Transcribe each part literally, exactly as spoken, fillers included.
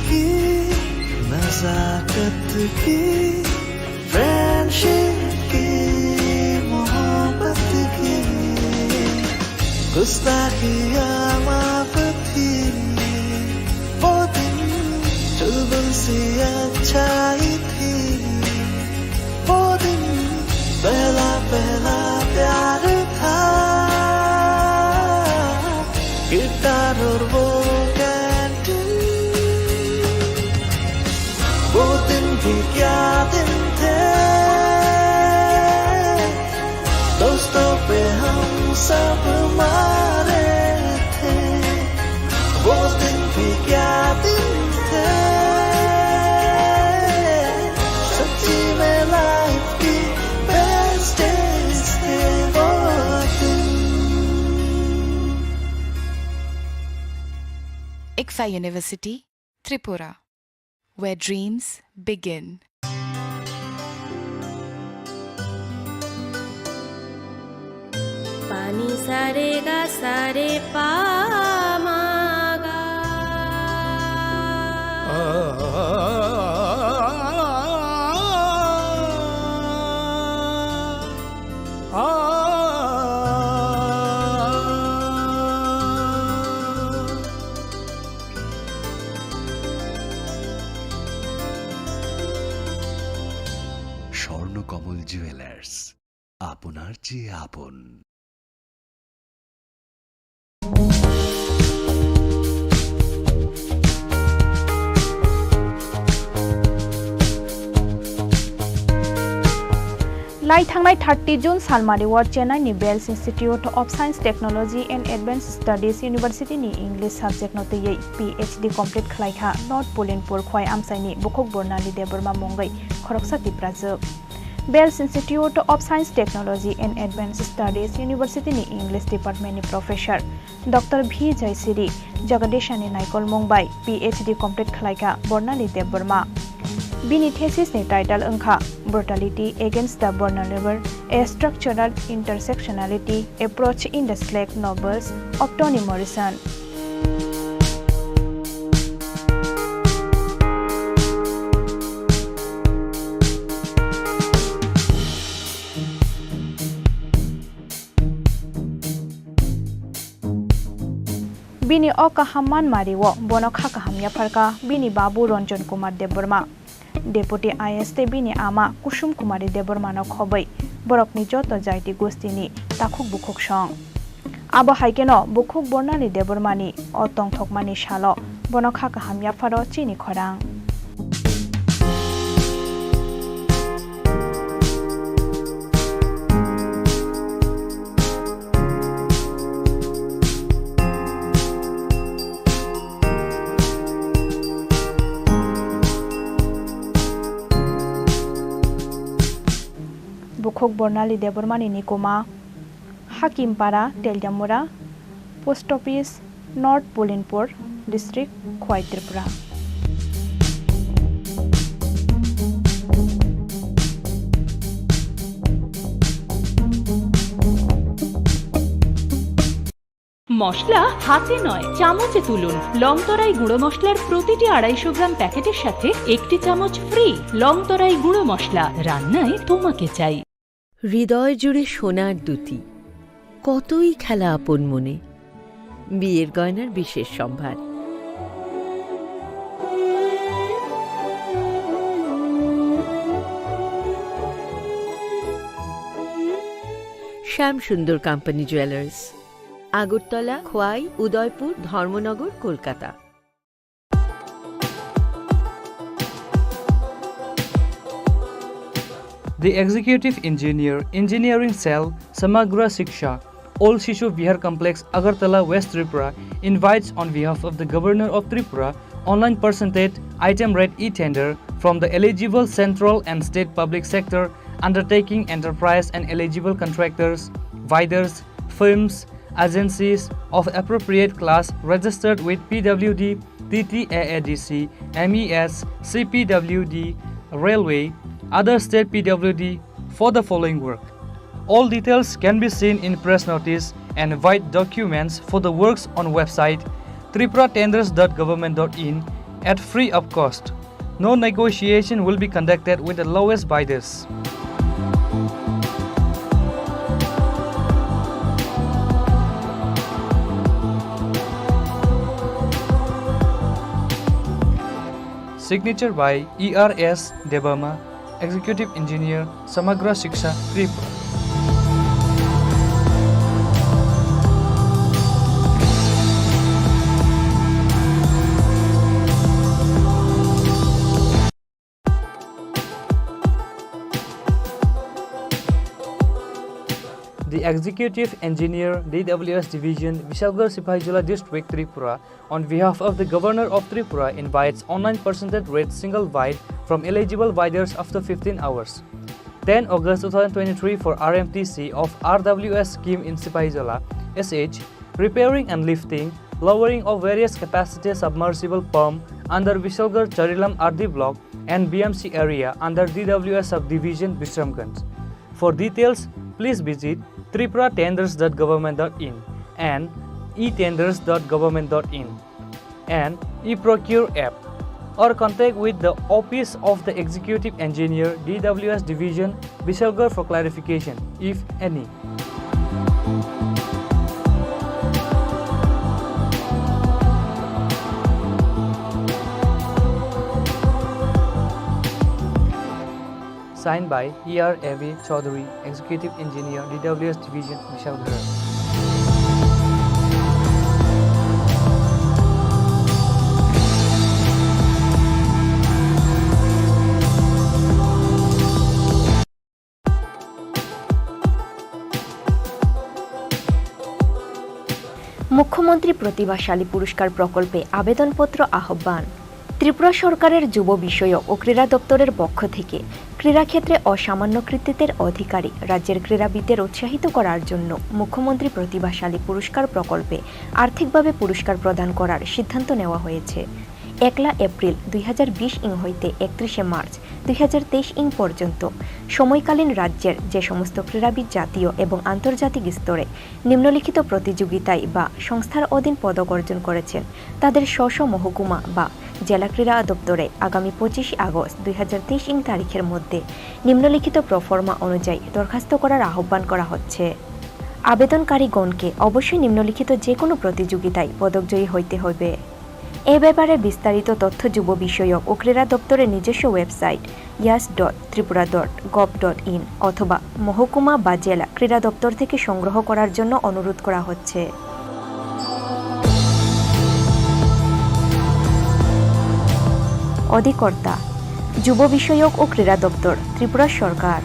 की नजाकत की, फ्रेंडशिप की, मोहब्बत की, गुस्ताखियाँ माफ थी। वो दिन चुलबुल सी अच्छाई थी। वो दिन पहला पहला प्यार था। गिटार और वो कैंटीन। वो दिन भी क्या दिन थे। दोस्तों पे हम सब मारे थे। वो दिन भी क्या दिन थे। सच्ची में लाइफ की बेस्ट डेज थे वो दिन। ICFAI University, Tripura, where dreams begin. Pani sa re ga sa re pa ma ga. Swarnakamal jewellers, আপনার চেয়ে আপন। Lai thangnai thirty June salmari o Chennai ni Bells Institute of Science, Technology and Advanced Studies University ni English subject no twiwi P H D complete khlai kha North Pulinpur Khowai amchai ni Bukhuk Bornali Debbarma mungwi khoroksa Tiprajwk. Bells Institute of Science, Technology and Advanced Studies University ni English Department ni Professor Doctor V Jaisiri Jagadeshani naikolmung bai P H D complete khlai kha Bornali Debbarma. Bini thesis ni title wngkha Brutality Against the Vulnerable, A Structural Intersectionality Approach in the Slack Novels of Toni Morrison. Bini o kaham manmari o bono kha kaham yapharkha bini babu Ranjan Kumar Debbarma. Deputy I A S tei bini ama Kusum Kumari Debbarmano khobwi borokni joto jaiti gustini takhuk bukhuk song. Abo hai kheno Bukhuk Bornali Debbarmani o tongthokmani salo bono kha kaham yapharo chini khorang. Bukhuk Bornali Debbarmani nikuma, Hakimpara, Teliamura, Post Office, North Pulinpur District, Khowai, Tripura. মশলা হাতে নয়, চামচে তুলুন। লংতরাই গুঁড়ো মশলার প্রতিটি আড়াইশো গ্রাম প্যাকেটের সাথে একটি চামচ ফ্রি। লংতরাই গুঁড়ো মশলা, রান্নায় তোমাকে চাই। হৃদয় জুড়ে সোনার দ্যুতি, কতই খেলা আপন মনে। বিয়ের গয়নার বিশেষ সম্ভার। শ্যাম সুন্দর কোম্পানি জুয়েলার্স, আগরতলা, খোয়াই, উদয়পুর, ধর্মনগর, Kolkata. The executive engineer, engineering cell, Samagra Shiksha, Old Shishu Vihar Complex, Agartala, West Tripura, invites on behalf of the Governor of Tripura, online percentage item rate e-tender from the eligible central and state public sector undertaking enterprise and eligible contractors, vendors, firms, agencies of appropriate class registered with P W D, T T A A D C, M E S, C P W D, Railway, other state P W D for the following work. All details can be seen in press notice and white documents for the works on website tripura tenders dot government dot in, at free of cost. No negotiation will be conducted with the lowest bidders. Signature by E R S Debbarma, Executive Engineer, Samagra Shiksha, Tripura. The Executive Engineer, D W S Division, Bishalgarh Sipahijola District, Tripura, on behalf of the Governor of Tripura, invites online percentage rate single bid from eligible bidders after fifteen hours. Ten August two thousand twenty-three for R M T C of R W S scheme in Sipahijola, S H, repairing and lifting, lowering of various capacity submersible pump under Bishalgarh Charilam R D block and B M C area under D W S subdivision Bishramganj. For details, please visit tripura tenders dot government dot in and e tenders dot government dot in and e-procure app, or contact with the office of the executive engineer, D W S division, Bishalgarh for clarification, if any. Signed by E R A V Chaudhary, Executive Engineer, D W S Division, Bishalgarh. মুখ্যমন্ত্রী প্রতিভাশালী পুরস্কার প্রকল্পে আবেদনপত্র আহ্বান। ত্রিপুরা সরকারের যুব বিষয়ক ও ক্রীড়া দপ্তরের পক্ষ থেকে ক্রীড়াক্ষেত্রে অসামান্য কৃতিত্বের অধিকারী রাজ্যের ক্রীড়াবিদদের উৎসাহিত করার জন্য মুখ্যমন্ত্রী প্রতিভাশালী পুরস্কার প্রকল্পে আর্থিকভাবে পুরস্কার প্রদান করার সিদ্ধান্ত নেওয়া হয়েছে। একলা এপ্রিল দুই হাজার বিশ ইং হইতে একত্রিশে মার্চ দুই হাজার তেইশ ইং পর্যন্ত সময়কালীন রাজ্যের যে সমস্ত ক্রীড়াবিদ জাতীয় এবং আন্তর্জাতিক স্তরে নিম্নলিখিত প্রতিযোগিতায় বা সংস্থার অধীন পদক অর্জন করেছেন, তাদের স্ব স্ব মহকুমা বা জেলা ক্রীড়া দপ্তরে আগামী পঁচিশে আগস্ট দুই হাজার তেইশ ইং তারিখের মধ্যে নিম্নলিখিত প্রফর্মা অনুযায়ী দরখাস্ত করার আহ্বান করা হচ্ছে। আবেদনকারীগণকে অবশ্যই নিম্নলিখিত যে কোনো প্রতিযোগিতায় পদকজয়ী হইতে হবে। এ ব্যাপারে বিস্তারিত তথ্য যুব বিষয়ক ও ক্রীড়া দপ্তরের নিজস্ব website yas dot tripura dot gov dot in অথবা মহকুমা বা জেলা ক্রীড়া দপ্তর থেকে সংগ্রহ করার জন্য অনুরোধ করা হচ্ছে। অধিকর্তা, যুব বিষয়ক ও ক্রীড়া দপ্তর, ত্রিপুরা সরকার।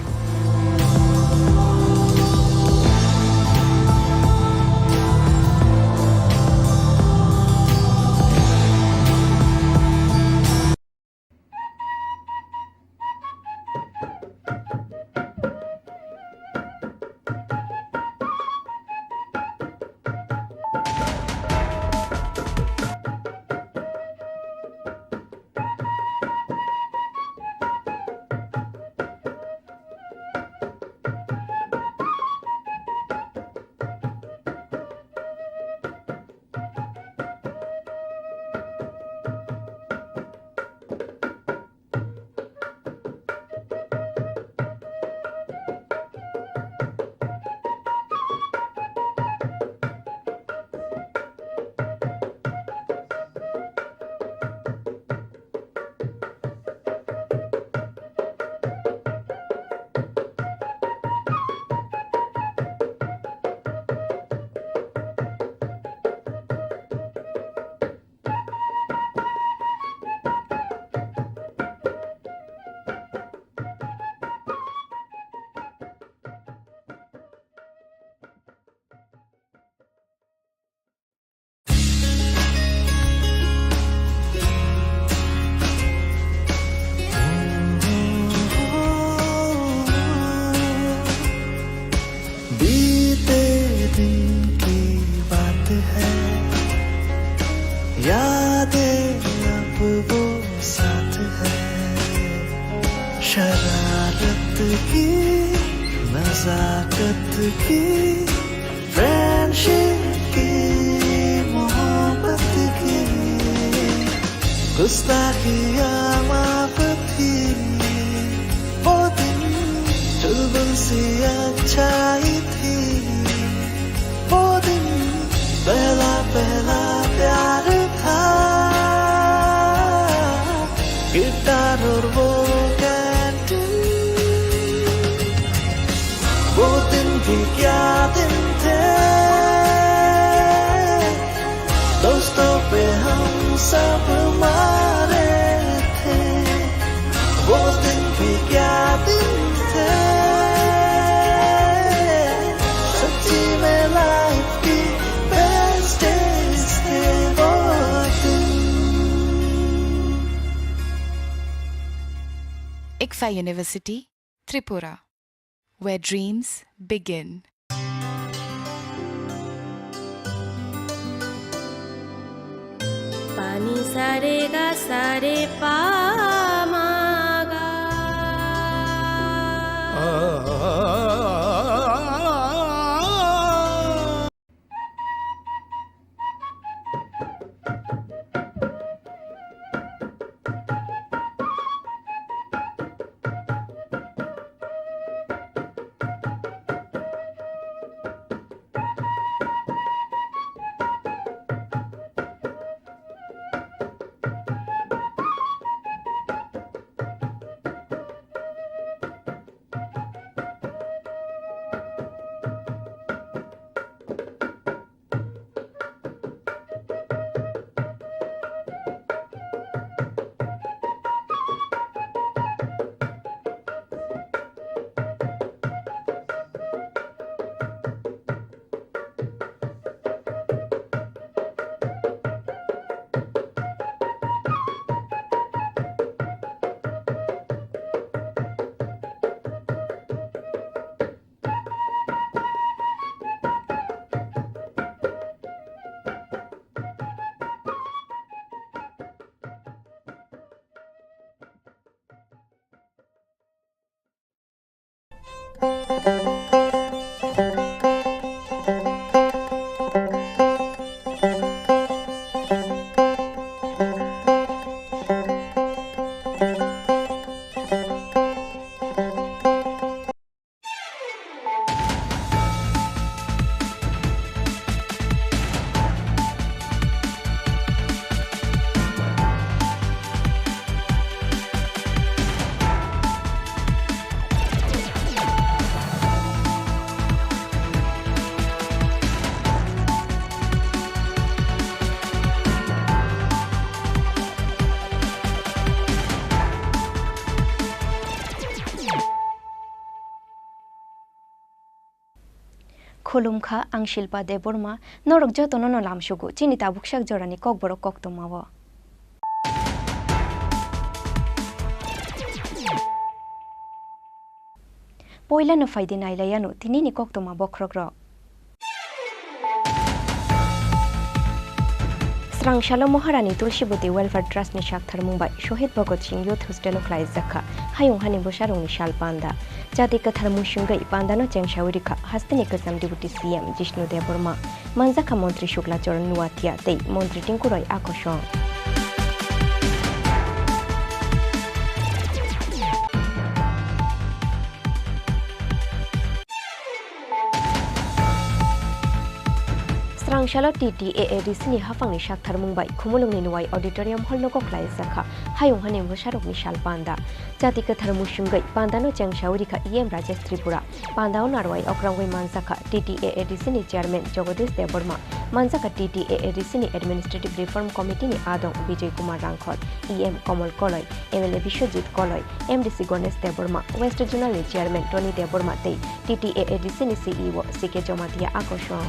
बीते दिन की बात है, यादें अब वो साथ है। शरारत की, नजाकत की, फ्रेंडशिप की, मोहब्बत की। Gusta hiya ma pwthwi, bodin chubun siya chai thi, bodin bela bela pyar tha, guitar aur wo canteen, bodin bhi kya din the. दोस्तों पे हम सब मारे थे, वो दिन भी क्या दिन थे, सच्ची में लाइफ की बेस्ट डेज थे वो दिन। ICFAI University, Tripura, where dreams begin. Pani sare ga sare pa ma ga. Khulumkha, ang Shilpa Debbarma, norok jotono no lamsugo chini tabuksak jorani kokborok koktwmao. Poilano phaidi nailaiano tinini koktwma bokhrokrok. Srangsalo Maharani Tulsiboti Welfare Trust ni saktharmung bai Shohid Bhagat Singh Youth Hostel o khlaijak kha hayung hani bwsarokni sal panda. Jati kwthar muisungwi pandano chengsawi rikha hasteni kwcham Deputy C M Jishnu Debbarma, manjakha Montri Shukla Charan Nuatia tei Montri Tinku Roy Akosong. Srangsalo T T A A D C ni haphangni saktharmung bai Khumulwngni Nuwai Auditorium Hall nogo khlaijak kha hayung hani bwsarokni sal panda. Jati kwthar muisungwi pandano chengsawi rikha E M Rajesh Tripura. Pandao narwai okrangwi manjakha T T A A D C ni chairman Jagadish Debbarma, manjakha T T A A D C ni administrative reform committee ni adong Bijoy Kumar Rangkhol, E M Komol Koloi, M L A Biswajit Koloi, M D C Ganesh Debbarma, West Zonal ni chairman Tony Debbarma tei T T A A D C ni C E O C K Jamatia Akosong.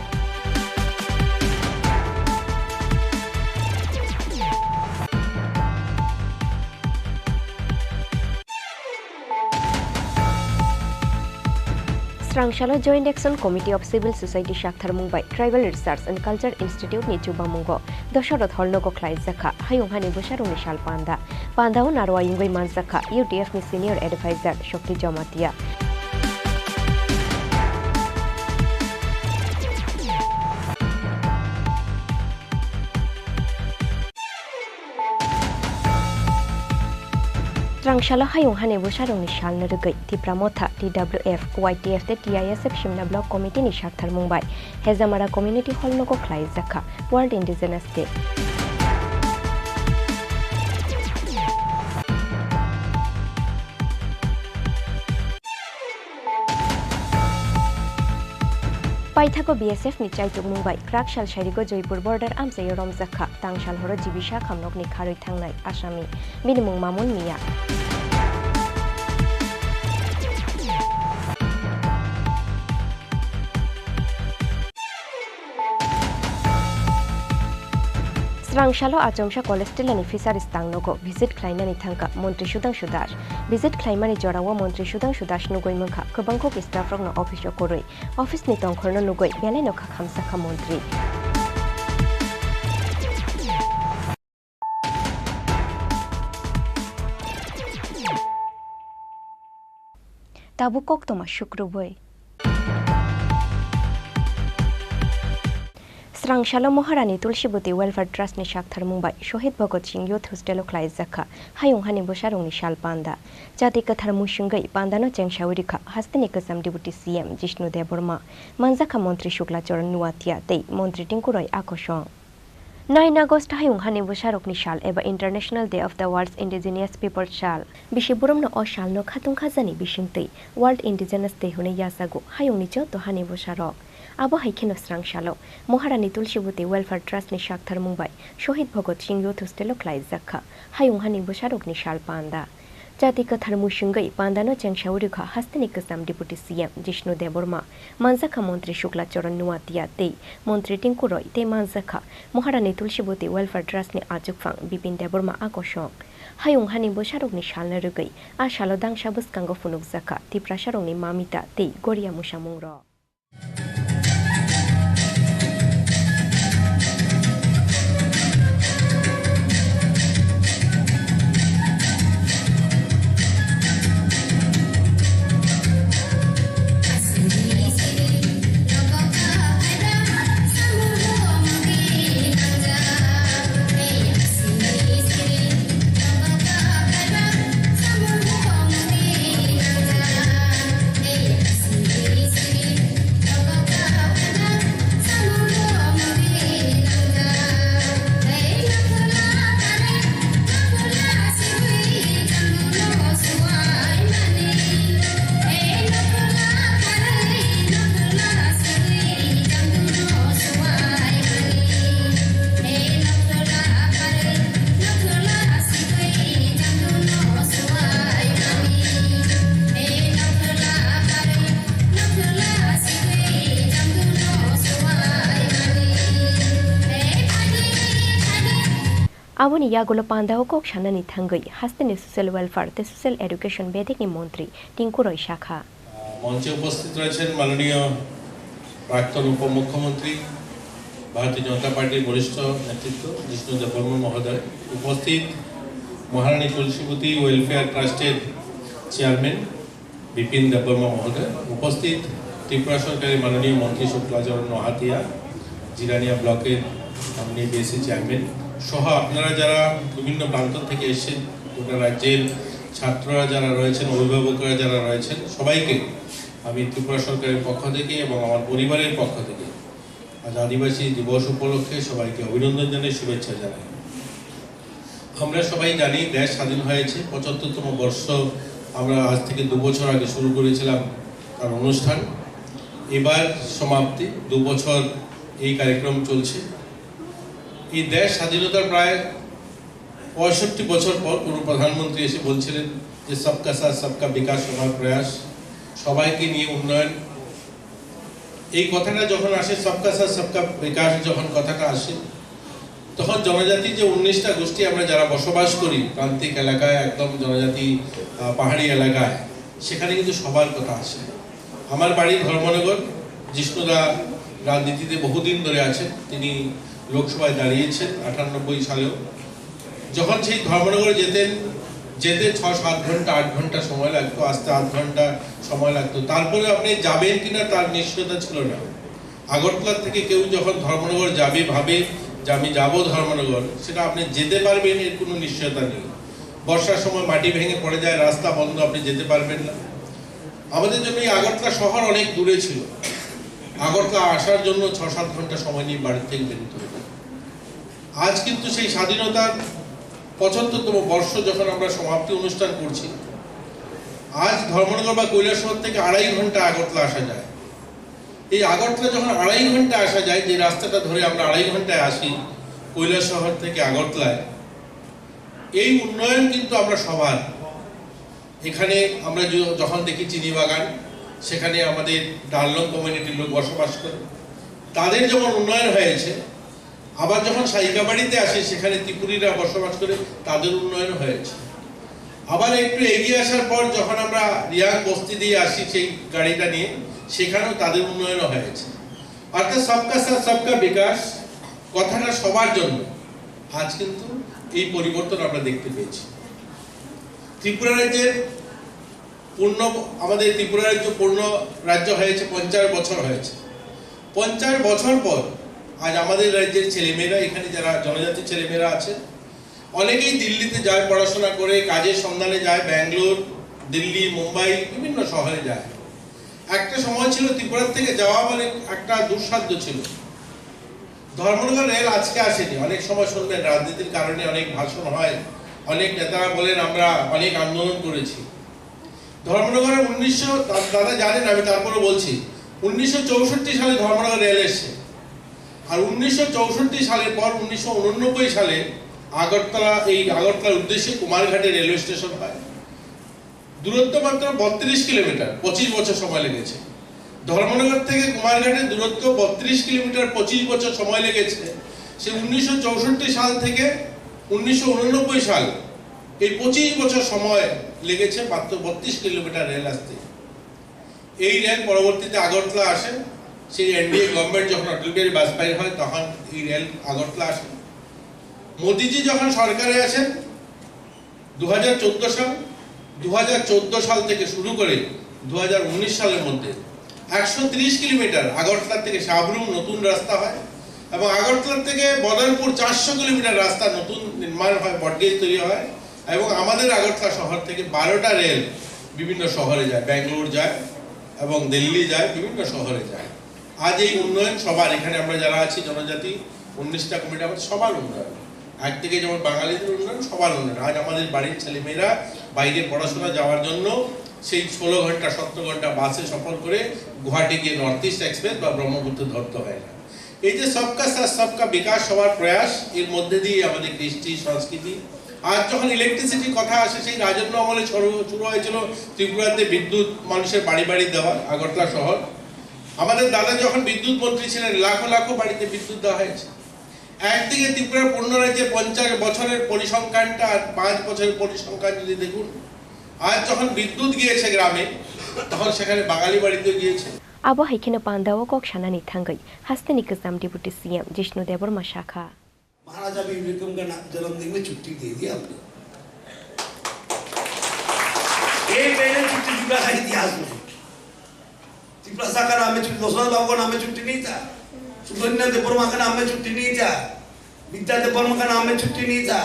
Srangsalo Joint Action Committee of Civil Society saktharmung bai Tribal Research and Culture Institute ni chubamungo Dosarot Hall nogo khlaijak kha hayung hani bwsarokni sal panda. Pandao narwai wngwi manjak kha U T F ni Senior Advisor Shakti Jamatia. Swrang salo hayung hani bwsarokni salno rwgwi Tipra Motha, T W F, Y T F tei T I S F Simna Block Committee ni saktharmung bai Hejamara Community Hall nogo khlaijakha World Indigenous Day. Paithago B S F ni chaitukmung bai kwrak sal sairigo Joypur border amchaio romjakha. Tangsal horo G B sak hamnokni kharwi thangnai Asami. Bini mung Mamun Miya. Swrang salo Achomsa College Tillani Fisheries tang nogo visit khlainani thangkha Montri Sudhangshu Das. Visit khlaimani jorao Montri Sudhangshu Das nugwi mankha kwbangkuk staff rokno office o kwrwi. Office ni tongkhorno nugwi belaino kha khamsakha Montri. Tabuk koktwma sukrubwi. Swrang salo Maharani Tulsiboti Welfare Trust ni saktharmung bai Shohid Bhagat Singh Youth Hostel o khlaijakha hayung hani bwsarokni sal panda. Chati kwthar muisingwi pandano chengsawi rwkha hasteni kwcham Deputy C M Jishnu Debbarma, manjakha Montri Shukla Charan Nuatia tei Montri Tinku Roy Akosong. Nine August hayung hani bwsarokni sal eba International Day of the World's Indigenous People sal. Bisi boromno o salno khatung khajani bisingtwi World Indigenous Day hwnwi yachago hayungni joto hani bwsarok. Abo hai kheno swrang salo Maharani Tulsiboti Welfare Trust ni saktharmung bai Shohid Bhagat Singh Youth Hostel o khlaijakha hayung hani bwsarokni sal panda. Chati kwthar muisingwi pandano chengsawi rwkha hasteni kwcham Deputy C M Jishnu Debbarma, manjakha Montri Shukla Charan Nuatia tei Montri Tinku Roy tei manjakha Maharani Tulsiboti Welfare Trust ni achukphang Bipin Debbarma Akosong. Hayung hani bwsarokni salno rwgwi a salo dangsa bwskango phunukjakha Tiprasarokni Mamita tei Goria musamungrok. Aboni yagulo pandao kok sanani thangwi hasteni Social Welfare tei Social Education bedekni montri Tinku Roy sakha. মঞ্চে উপস্থিত রয়েছেন মাননীয় প্রাক্তন উপমুখ্যমন্ত্রী, ভারতীয় জনতা পার্টির বরিষ্ঠ নেতৃত্ব জিষ্ণু দেববর্মা মহোদয়, উপস্থিত মহারানী তুলসীবতী ওয়েলফেয়ার ট্রাস্টের চেয়ারম্যান বিপিন দেববর্মা মহোদয়, উপস্থিত ত্রিপুরা সরকারের মাননীয় মন্ত্রী শুক্লাচরণ নহাতিয়া, জিরানিয়া ব্লকের মাননীয় বিএসসি চেয়ারম্যান সহ আপনারা যারা বিভিন্ন প্রান্ত থেকে এসেছেন, গোটা রাজ্যের ছাত্ররা যারা রয়েছেন, অভিভাবকরা যারা রয়েছেন, সবাইকে আমি ত্রিপুরা সরকারের পক্ষ থেকে এবং আমার পরিবারের পক্ষ থেকে আজ আদিবাসী দিবস উপলক্ষে সবাইকে অভিনন্দন জানাই, শুভেচ্ছা জানাই। আমরা সবাই জানি দেশ স্বাধীন হয়েছে, পঁচাত্তরতম বর্ষ আমরা আজ থেকে দু বছর আগে শুরু করেছিলাম তার অনুষ্ঠান। এবার সমাপ্তি, দু বছর এই কার্যক্রম চলছে। এই দেশ স্বাধীনতার প্রায় পঁয়ষট্টি বছর পর কোনো প্রধানমন্ত্রী এসে বলছিলেন যে সবকা সাথ সবকা বিকাশ সবার প্রয়াস, সবাইকে নিয়ে উন্নয়ন। এই কথাটা যখন আসে, সবকা সাথ সবকা বিকাশ যখন কথাটা আসে, তখন জনজাতি যে উনিশটা গোষ্ঠী আমরা যারা বসবাস করি প্রান্তিক এলাকায়, একদম জনজাতি, আহ, পাহাড়ি এলাকায়, সেখানে কিন্তু সবার কথা আসে। আমার বাড়ি ধর্মনগর, জিষ্ণুদা রাজনীতিতে বহুদিন ধরে আছেন, তিনি লোকসভায় দাঁড়িয়েছেন আটানব্বই সালেও। যখন সেই ধর্মনগরে যেতেন, যেতে ছ সাত ঘন্টা, আট ঘন্টা সময় লাগতো, আসতে আধ ঘন্টা সময় লাগতো, তারপরে আপনি যাবেন কিনা তার নিশ্চয়তা ছিল না। আগরতলা থেকে কেউ যখন ধর্মনগর যাবে, ভাবে যে আমি যাব ধর্মনগর, সেটা আপনি যেতে পারবেন এর কোনো নিশ্চয়তা নেই। বর্ষার সময় মাটি ভেঙে পড়ে যায়, রাস্তা বন্ধ, আপনি যেতে পারবেন না। আমাদের জন্য এই আগরতলা শহর অনেক দূরে ছিল। আগরতলা আসার জন্য ছ সাত ঘন্টা সময় নিয়ে বাড়ি থেকে বেরোতে হতো। আজ কিন্তু সেই স্বাধীনতার পঁচাত্তরতম বর্ষ যখন আমরা সমাপ্তি অনুষ্ঠান করছি, আজ ধর্মনগর বা কৈলাসহর থেকে আড়াই ঘন্টা আগরতলা আসা যায়। এই আগরতলা যখন আড়াই ঘন্টা আসা যায়, যে রাস্তাটা ধরে আমরা আড়াই ঘন্টায় আসি কৈলাসহর থেকে আগরতলায়, এই উন্নয়ন কিন্তু আমরা সবার। এখানে আমরা য-, যখন দেখি চিনি বাগান, সেখানে আমাদের ডারলং কমিউনিটির লোক বসবাস করে, তাদের যেমন উন্নয়ন হয়েছে, আবার যখন সাইকাবাড়িতে আসি, সেখানে ত্রিপুরীরা বসবাস করে, তাদের উন্নয়ন হয়েছে। আবার একটু এগিয়ে আসার পর যখন আমরা রিয়াং বস্তি দিয়ে আসি, সেই গাড়িটা নিয়ে, সেখানেও তাদের উন্নয়ন হয়েছে। অর্থাৎ সবকা সাথ সবকা বিকাশ কথাটা সবার জন্য। আজ কিন্তু এই পরিবর্তন আমরা দেখতে পেয়েছি। ত্রিপুরা রাজ্যের পূর্ণ, আমাদের ত্রিপুরা রাজ্য পূর্ণ রাজ্য হয়েছে, পঞ্চাশ বছর হয়েছে। পঞ্চাশ বছর পর আজ আমাদের রাজ্যের ছেলেমেয়েরা, এখানে যারা জনজাতি ছেলেমেয়েরা আছে, অনেকেই দিল্লিতে যায়, পড়াশোনা করে কাজের সন্ধানে যায়, ব্যাঙ্গালোর, দিল্লি, মুম্বাই, বিভিন্ন শহরে যায়। একটা সময় ছিল ত্রিপুরা থেকে যাওয়া মানে একটা দুঃসাধ্য ছিল। ধর্মনগর রেল আজকে আসেনি। অনেক সময় শুনবেন রাজনীতির কারণে অনেক ভাষণ হয়, অনেক নেতারা বলেন আমরা অনেক আন্দোলন করেছি। ধর্মনগরে উনিশশো, দা-, দাদা জানেন, আমি তারপরে বলছি, উনিশশো চৌষট্টি সালে ধর্মনগর রেল এসছে। আর উনিশশো চৌষট্টি সালের পর উনিশশো উননব্বই সালে আগরতলা, এই আগরতলার উদ্দেশ্যে কুমারঘাটে রেলওয়ে স্টেশন হয়। দূরত্ব মাত্র বত্রিশ কিলোমিটার, পঁচিশ বছর সময় লেগেছে। ধর্মনগর থেকে কুমারঘাটের দূরত্ব বত্রিশ কিলোমিটার, পঁচিশ বছর সময় লেগেছে। সে উনিশশো চৌষট্টি সাল থেকে উনিশশো উননব্বই সাল, এই পঁচিশ বছর সময় লেগেছে মাত্র বত্রিশ কিলোমিটার রেল আসতে। এই রেল পরবর্তীতে আগরতলা আসে। সেই এনডিএ গভর্নমেন্ট যখন অটল বিহারী বাজপেয়ী হয়, তখন এই রেল আগরতলা আসে। মোদিজি যখন সরকারে আছেন, দু হাজার চোদ্দ সাল, দু হাজার চোদ্দ সাল থেকে শুরু করে দু হাজার উনিশ সালের মধ্যে একশো তিরিশ কিলোমিটার আগরতলা থেকে সাবরুম নতুন রাস্তা হয় এবং আগরতলা থেকে বদরপুর চারশো কিলোমিটার রাস্তা নতুন নির্মাণ হয়, ব্রডগেজ তৈরি হয় এবং আমাদের আগরতলা শহর থেকে বারোটা রেল বিভিন্ন শহরে যায়, ব্যাঙ্গালোর যায় এবং দিল্লি যায়, বিভিন্ন শহরে যায়। আজ এই উন্নয়ন সবার, এখানে আমরা যারা আছি জনজাতি, উনিশটা কমিটি, আমাদের সবার উন্নয়ন। একদিকে যেমন বাঙালিদের উন্নয়ন, সবার উন্নয়ন। আজ আমাদের বাড়ির ছেলেমেয়েরা বাইরে পড়াশোনা যাওয়ার জন্য সেই ষোলো ঘন্টা, সতেরো ঘন্টা বাসে সফর করে গুয়াহাটি গিয়ে নর্থ ইস্ট এক্সপ্রেস বা ব্রহ্মপুত্র ধরতে হয় না। এই যে সবকা সাথ সবকা বিকাশ হওয়ার প্রয়াস, এর মধ্যে দিয়ে আমাদের কৃষ্টি সংস্কৃতি। আজ যখন ইলেকট্রিসিটির কথা আসে, সেই রাজন্য আমলে শুরু শুরু হয়েছিল ত্রিপুরাতে বিদ্যুৎ মানুষের বাড়ি বাড়ি দেওয়া, আগরতলা শহর। আমাদের দাদা যখন বিদ্যুৎ মন্ত্রী ছিলেন, লাখো লাখো বাড়িতে বিদ্যুৎ দেওয়া হয়েছে। একদিকে ত্রিপুরার পূর্ণ রাজ্যে পঞ্চাশ বছরের পরিসংখ্যানটা আর পাঁচ বছরের পরিসংখ্যান যদি দেখুন, আজ যখন বিদ্যুৎ গিয়েছে গ্রামে, তখন সেখানে বাঙালি বাড়িতেও গিয়েছে। Abo hai kheno pandao kok sanani thangwi hasteni kwcham Deputy C M Jishnu Debbarma sakha. महाराजा भी विक्रम का ना-, जन्मदिन में छुट्टी दे दिया हमने। ये पहले छुट्टी चुका था इतिहास में। तिपलासा का नाम में छुट्टी, दशरथ बाबू का नाम में छुट्टी नहीं था, सुब्रमण्य देववर्मा का नाम में छुट्टी नहीं था, विद्या देववर्मा का नाम में छुट्टी नहीं था।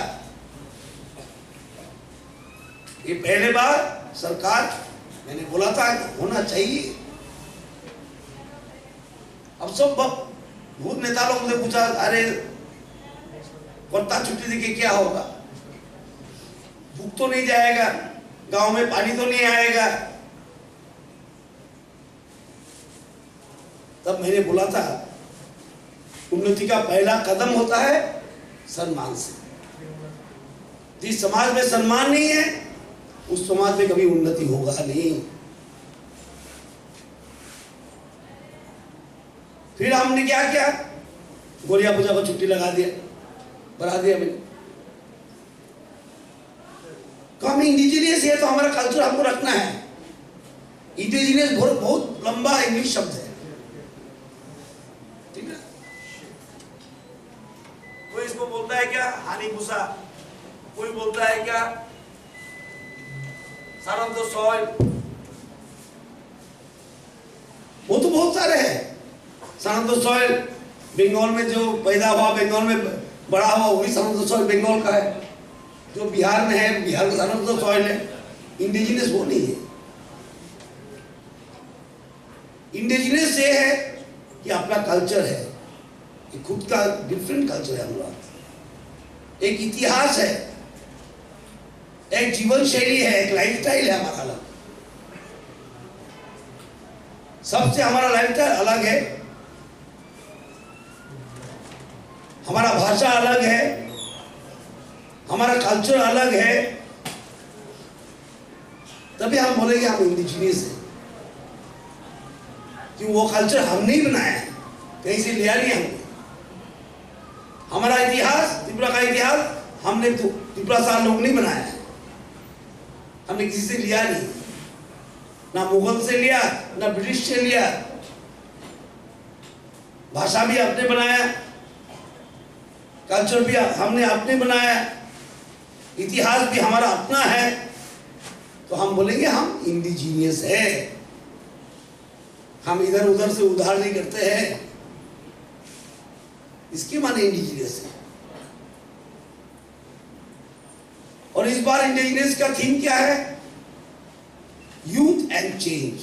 ये पहले बार सरकार, मैंने बोला था कि होना चाहिए। अब सब ब-, बहुत नेता लोग ने पूछा, "अरे, पत्ता छुट्टी देके क्या होगा? भूख तो नहीं जाएगा, गांव में पानी तो नहीं आएगा?" तब मैंने बोला था, उन्नति का पहला कदम होता है सम्मान से। जिस समाज में सम्मान नहीं है, उस समाज में कभी उन्नति होगा नहीं। फिर हमने क्या किया? गोरिया पूजा को छुट्टी लगा दिया, बढ़ा दिया मैंने। तो हम इंडिजिनियस है, तो हमारा कल्चर हमको रखना है। इंडिजिनियस बहुत, बहुत लंबा इंग्लिश शब्द है, ठीक है? कोई इसको बोलता है क्या हानी भूसा, कोई बोलता है क्या सानंद सॉइल, वो तो बहुत सारे हैं। सानंद सॉइल बंगाल में जो पैदा हुआ, बंगाल में बड़ा हुआ, वही सानंद सॉइल बंगाल का है। जो बिहार में है, बिहार का सारा तो सॉइल है, इंडिजिनस वो नहीं है। इंडिजिनस ये है कि अपना कल्चर है, कि खुद का डिफरेंट कल्चर है हमारा, एक इतिहास है, एक जीवन शैली है, एक लाइफस्टाइल है हमारा अलग। सबसे हमारा लाइफस्टाइल अलग है, हमारा भाषा अलग है, हमारा कल्चर अलग है। तभी हम बोलेंगे हम इंडिजिनियस हैं, कि वो कल्चर हम नहीं बनाया है, कहीं से लिया नहीं हमने। हमारा इतिहास, त्रिपुरा का इतिहास हमने तो त्रिपुरा सा लोग नहीं बनाया है, हमने किसी से लिया नहीं, ना मुगल से लिया, ना ब्रिटिश से लिया। भाषा भी आपने बनाया, कल्चर भी हमने आपने बनाया, इतिहास भी हमारा अपना है, तो हम बोलेंगे हम इंडिजीनियस है, हम इधर उधर से उधार नहीं करते हैं। इसके माने इंडिजीनियस है। और इस बार इंडिजीनियस का थीम क्या है? Youth and change.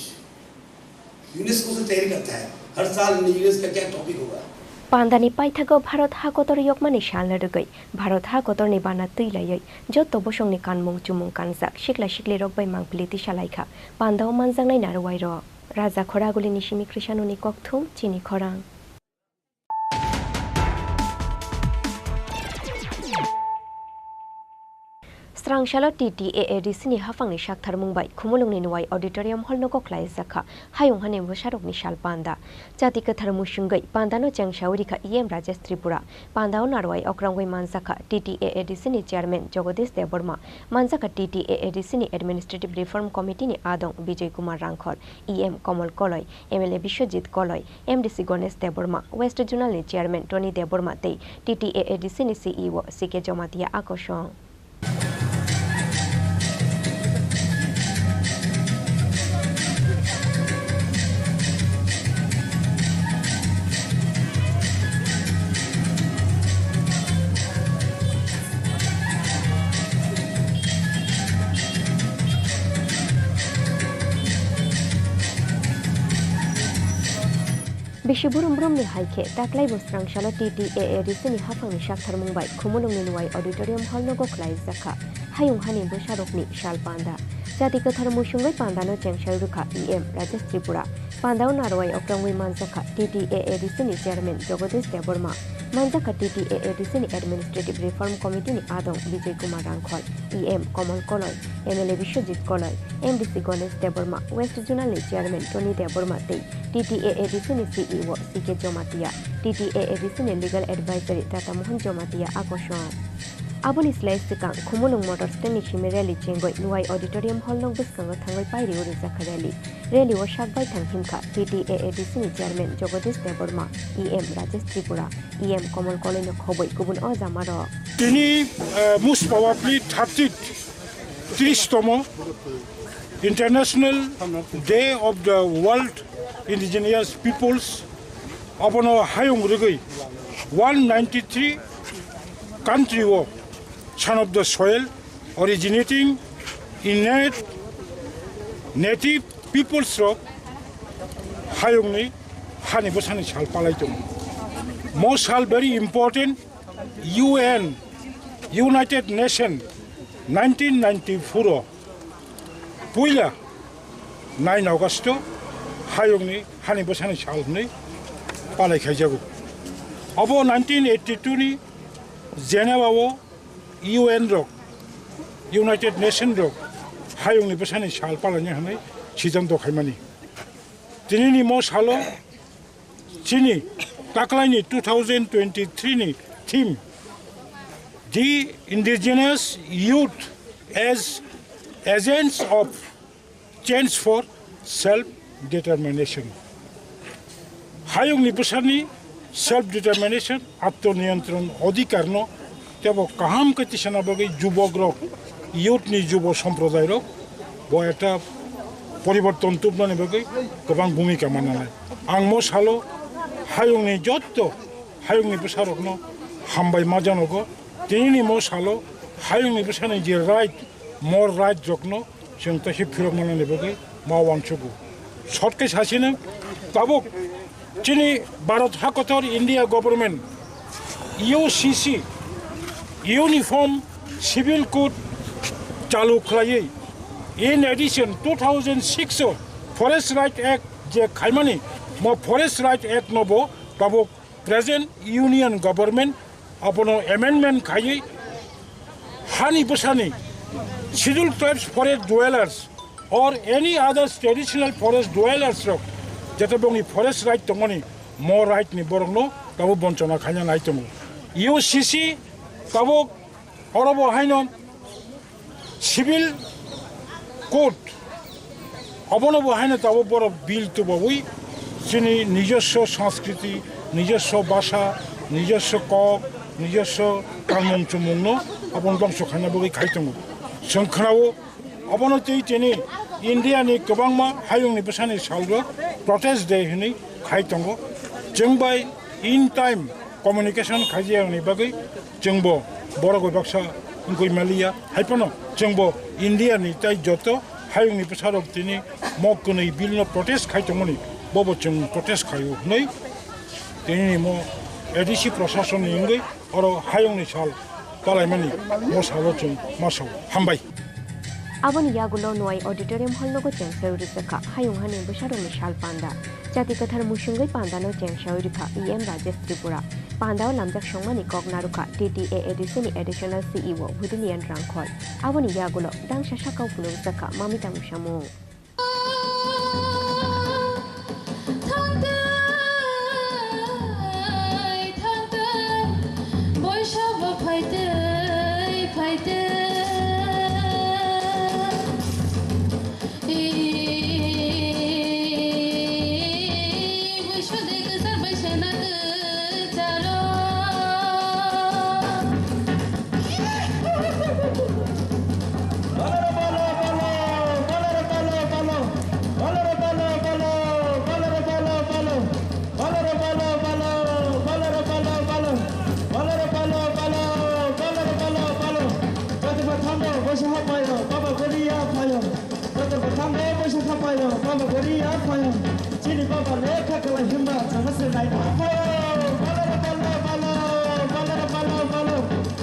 यूनेस्को से तैयारी करता है हर साल इंडिजीनियस का क्या टॉपिक होगा। Pandani paithago Bharat ha kotor yokmani salni rwgwi Bharat ha kotorni bana twi laiwi jotto bosongni kanmung chumung kanjak sikla siklirok bai mangpili tisa laikha pandao manjaknai narwai rok. Raja Khoragulini simi Krishanoni kokthum chini khorang. Srangsalo T T A A D C ni haphangni saktharmung bai Khumulwngni Nuwai Auditorium Hall nogo khlaijak kha Hayung Hani Bwsarokni Sal Panda. Chati kwthar musungwi pandano chengsawi rikha E M Rajesh Tripura. Pandao narwai okrangwi manjakha T T A A D C ni Chairman Jagadish Debbarma, manjakha T T A A D C ni Administrative Reform Committee ni adong Bijoy Kumar Rangkhol, E M Komol Koloi, M L A Biswajit Koloi, M D C Ganesh Debbarma, West Zonal ni Chairman Tony Debbarma tei T T A A D C ni C E O C K Jamatia a kosong. Bisi burum burumni hai khe taklai bo srangsalo T T A A D C ni haphangni saktharmung bai Khumulwngni Nuwai Auditorium Hall nogo khlaijak kha Hayung Hani Bwsarokni Sal Panda. Chati kwthar musungwi pandano chengsawi rwkha E M Rajesh Tripura. Pandao narwai okrangwi manjakha T T A A D C ni Chairman Jagadish Debbarma, manjakha T T A A D C ni Administrative Reform Committee ni adong Bijoy Kumar Rangkhol, E M Komol Koloi, M L A Biswajit Koloi, M D C Ganesh Debbarma, West Zonal ni Chairman Tony Debbarma tei T T A A D C ni C E O C K Jamatia, T T A A D C ni Legal Advisory Tata Mohan Jamatia a kosong. Aboni slai swkang Khumulwng Motor Stand ni simi rally chengwi Nuwai Auditorium Hall nok bwskango thangwi pairi o rijak kha rally. Rally o sak baithang himkha T T A A D C ni Chairman Jagadish Debbarma, E M Rajesh Tripura, E M Komol Koloi no khobwi kubun o jamarok. Tini, eh, most probably thirty, tris tomo International Day of the World Indigenous Peoples, abono hayung rwgwi one ninety three country o Son of the Soil originating in nat-, native peoples rok hayungni hani bwsani sal palai tongo. Mo sal very important. U N, United Nation, nineteen ninety-four o puila nine August o hayungni hani bwsani sal hwnwi palai khaijago. Obo nineteen eighty-two ni Geneva o U N rok, United Nation rok hayungni bwsani sal palaina hwnwi siddhanto khaimani. Tinini mo salo chini taklaini two thousand twenty-three ni theme, The Indigenous Youth as Agents of Change for Self Determination. Hayungni bwsani self determination, atmoniyontron odhikarno tebo kaham khe tisana bagwi jubokrok, youth ni jubo somprodairok bo ekta poriborton tubnani bagwi kwbang bhumika mannanai. Ang mo salo hayungni jotto hayungni bwsarokno hambai ma janogo. Tinini mo salo Hayungni bwsani je right, more right jokno chwng tei se phirok manani bagwi ma uansugo. Short khe sasino tabuk chini Bharat hakotor India government U C C, Uniform Civil Code chalu khlaiwi, in addition two thousand six o Forest Right Act je khaimani, mo Forest Right Act no bo tabuk present Union Government abono amendment khaiwi hani bwsani Scheduled Tribes forest dwellers or any other traditional forest dwellers rok jete bongni forest right tongmani, mo right ni borokno tabuk bonchona khaina nai tongo. U C C tabuk oro bo haino Civil Code abono bo haino tabuk borok bill tubawi chini nijoswo sanskriti, nijoswo basa, nijoswo kok, nijoswo tangmung chumungno abono dongso khaina bagwi khai tongo. Chwng khwnao abono twi tini India ni kwbangma hayungni bwsani salrok protest day hwnwi khai tongo. Chwng bai in time communication khaijayakni bagwi chwngbo borok bai baksa wngwi maliya. Haiphano chwngbo India ni tei joto hayungni bwsarok tini mo kwnwi bill no protest khai tongmani, bobo chwng protest khaio hwnwi tini ni mo A D C prasasonni wngwi oro hayungni sal palaimani mo salo chwng ma sao. Hambai. Aboni yagulo Nwai Auditorium Hall nogo chengsawi rwjakha Hayunghani bwsarokni sal panda. Chati kwthar musungwi pandano chengsawi rwkha E M Rajesh Tripura. Pandao lamjak songmani kok narwkha T T A A D C ni Additional C E O Budinian Rangkhol. Aboni yagulo dangsa sakao phunukjakha Mamita Musamung. Thangtwi, thangtwi, boisa bo phaitwi, phaitwi. Ee, boisa de kwchar bai se na kwcharo. Baba Goriya phayo, chini baba lekha kwlai himba chwngno se naina phaio. Balaro balo balo, balaro balo balo,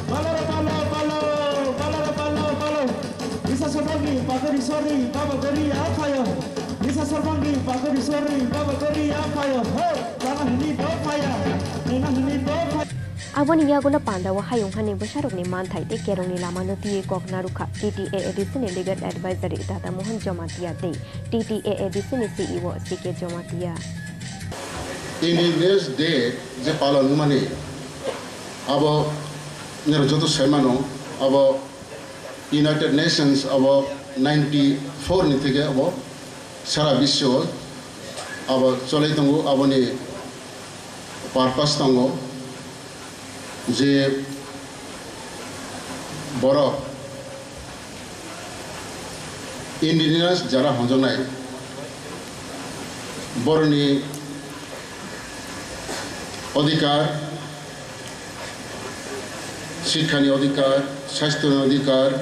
balaro balo balo, balaro balo balo. Bisa sobagi bagori sori baba Goriya phaio. Bisa sobagi bagori sori baba Goriya phaio. Ho, jana hini bo phaya, nina hini bo phaya. Aboni yagulo pandao Hayunghani bwsarokni manthai tei kerongni lamano twiwi kok narwkha T T A A D C ni Legal Advisory Dada Mohan Jamatia tei T T A A D C ni C E O C K Jamatia. Indigenous Day je palon wngmani, abo nero joto saimano, abo United Nations abo ninety four ni theke abo sara biswo abo cholai tongo, aboni purpose tongo je borok indigenous jara honjaknai borokni odhikar, sikhani odhikar, sasthoni odhikar,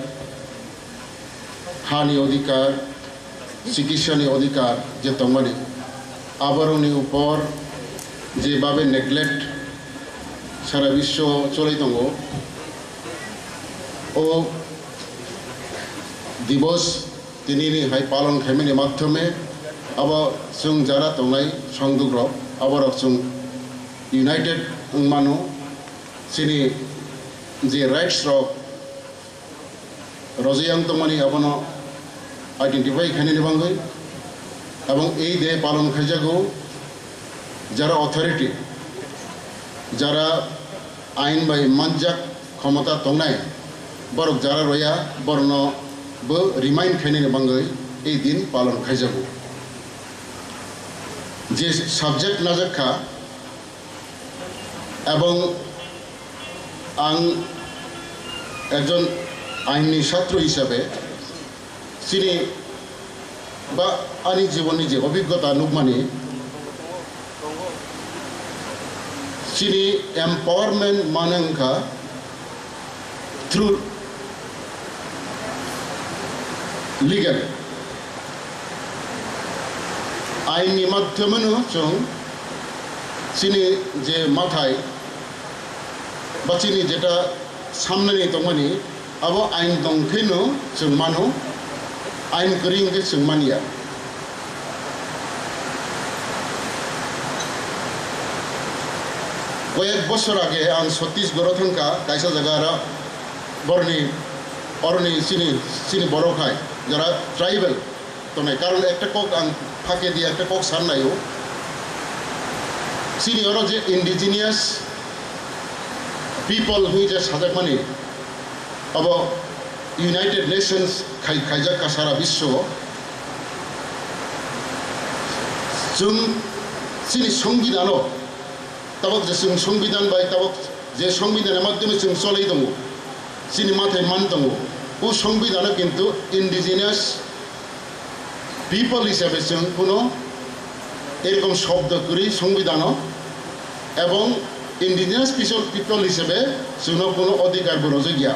hani odhikar, chikitsani odhikar je tongmani, aborokni upor je babe neglect sara biswo cholai tongo, o divos tinini hai palon khaimani madhyome abo chwng jara tongnai songduk rok, aborok chwng united wngmano, chini je rights rok rojiyang tongmani abono identify khainani bagwi, ebong ei day palon khaijago jara authority, jara ain bai manjak khomota tongnai, borok jara roya, borokno bo remind khainani bagwi ei din palon khaijago. Je subject najak kha, ebong ang ekjon ainni chhatro hisabe chini ba ani jibonni je obhiggota nukmani, chini empowerment mane wngkha through Legal. Ain ni madhyameno chwng chini je mathai ba chini jeta samnani tongmani, abo ain tong khe no chwng mano, ain kwrwi hwnkhe chwng manya. Koyek bosor age ang Chhattisgarh-o thangkha, kaisa jaga aro borni, oroni chini, chini borok hai, jara tribal tongnai. Karon ekta kok ang phake di, ekta kok san naio. Chini oro je indigenous people hwnwi je sajakmani, abo United Nations khai-, khaijak ka sara biswo. Chwng chini songbidano, tabok je chwng songbidhan bai tabok je songbidhanni madhyome chwng cholwi tongo, chini mathai man tongo, o songbidhano kintu indigenous people hisabe chwng kuno erokom shobdo kwrwi songbidhano, ebong indigenous people, people hisabe chwngno kuno odhikar bo rwjakya.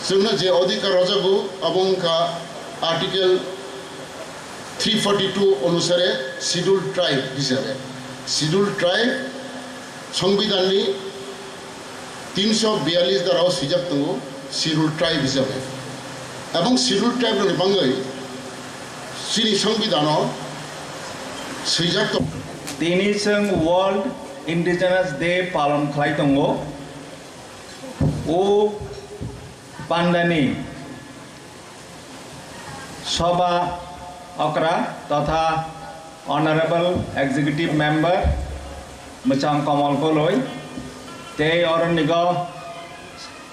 Chwngno je odhikar rwjago, abo wngkha Article three forty-two onusare Scheduled Tribe hisabe. Scheduled Tribe songbidhanni tinsho biyallis dharao swijak tongo Scheduled Tribe hisabe. Ebong Scheduled Tribe rokni bangwi chini songbidhano swijak tongo. Tini chwng World Indigenous Day palon khlai tongo. O pandani Soba Okra totha Honorable Executive Member Mwchang Kamal Koloi tei oronigo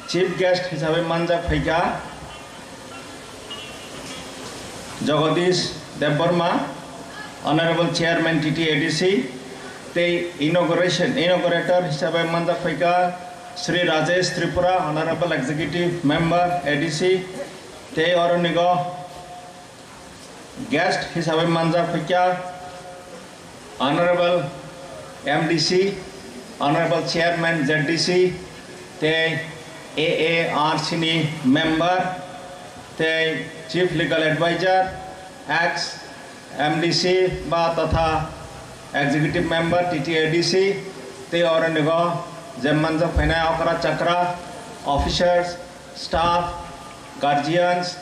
Chief Guest hisabe manjak phaikha Jagadish Debbarma, Honorable Chairman T T A D C, tei inauguration, inaugurator hisabe manjak phaikha Shri Rajesh Tripura, Honorable Executive Member A D C, tei oronigo guest hisabe manjak phaikha Honorable M D C, Honorable Chairman Z D C, tei A A R C ni member, tei Chief Legal Advisor, ex M D C ba totha Executive Member T T A D C, tei oronigo je manjak phainai okra chakra, officers, staff, guardians,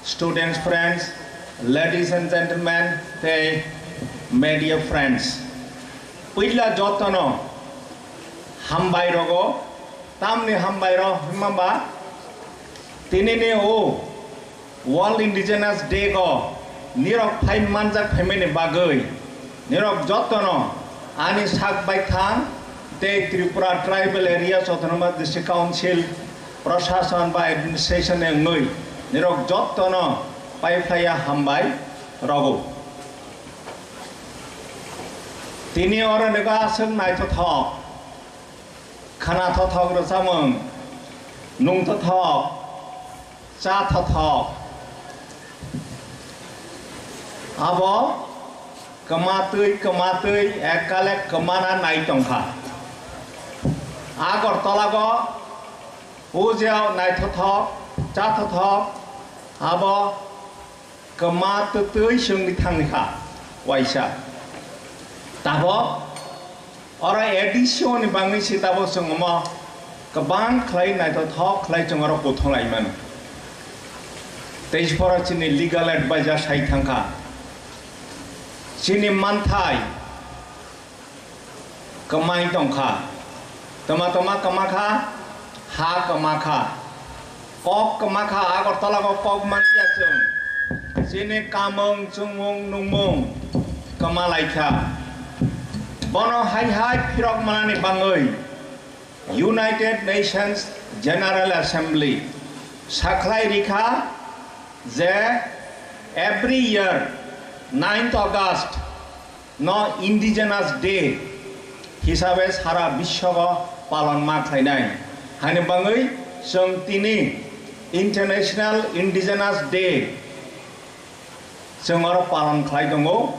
students friends, ladies and gentlemen, tei media friends. Puila jotono hambai rogo, tamni hambai rok hwnma ba tinini o World Indigenous Day go nirok phai manjak phaimani bagwi nirok jotono ani sak baithang tei Tripura Tribal Areas Autonomous District Council Prashasan ba administration ni wngwi nirok jotono paiphlaiya hambai rogo. Tini oro nokha aswk naithothok, khna thothok rwchapmung, nung thothok, cha thothok. Abo kwmatwi kwmatwi ekkale kwmana nai tongkha. Agartalago puja naithothok, cha thothok, abo kwma twtwi chwngwi thangkha waisa. Tabok oro A D C ni bangwi se tabok chwng omo kwbang khlai naithothok khlai chwng oro kuthung lai mano. Tei se phoro chini legal advisor sai thangkha. Chini manthai kwmai tongkha. Tama tama kwma kha, ha kwma kha. Kok kwma kha, Agartala o kok manliya chwng. Chini kamung, chwngmung, nungmung kwma lai kha. Bono hai hai phirok manani bangwi United Nations General Assembly sakhlai rikha je every year ninth August no Indigenous Day hisabe sara biswogo palon ma khlainai. Haini bangwi chwng tini International Indigenous Day chwng oro palon khlai tongo.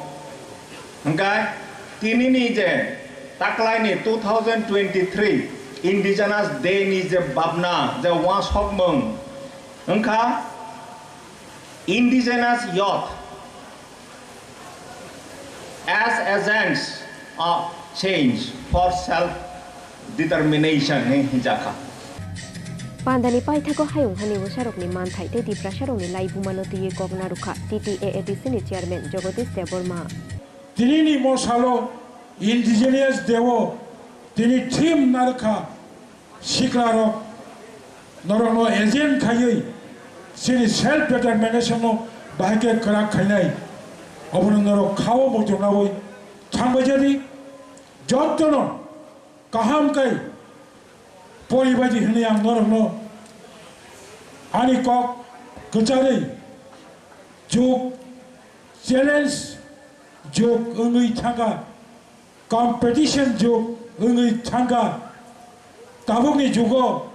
Hwnkhe tinini je taklaini two thousand twenty-three Indigenous Day ni je babna, je uansukmung wngkha, Indigenous youth as agents of change for self determination ni hinjakha. Pandani paithago hayung hani bwsarokni manthai tei Tiprasarokni laibumano twiwi kok narwkha T T A A D C ni chairman Jagadish Debbarma. Tinini mosalo indigenous deo tini thim narwkha siklarok norokno agent khaiwi chini self determination no bahai khe kwrak khainai. Obono norok khao muitu nawi thangbai jadi jottono kaham kai poribaidi hwnwi ang norokno ani kok kwcharwi juk challenge juk wngwi thangkha, competition juk wngwi thangkha. Tabukni jugo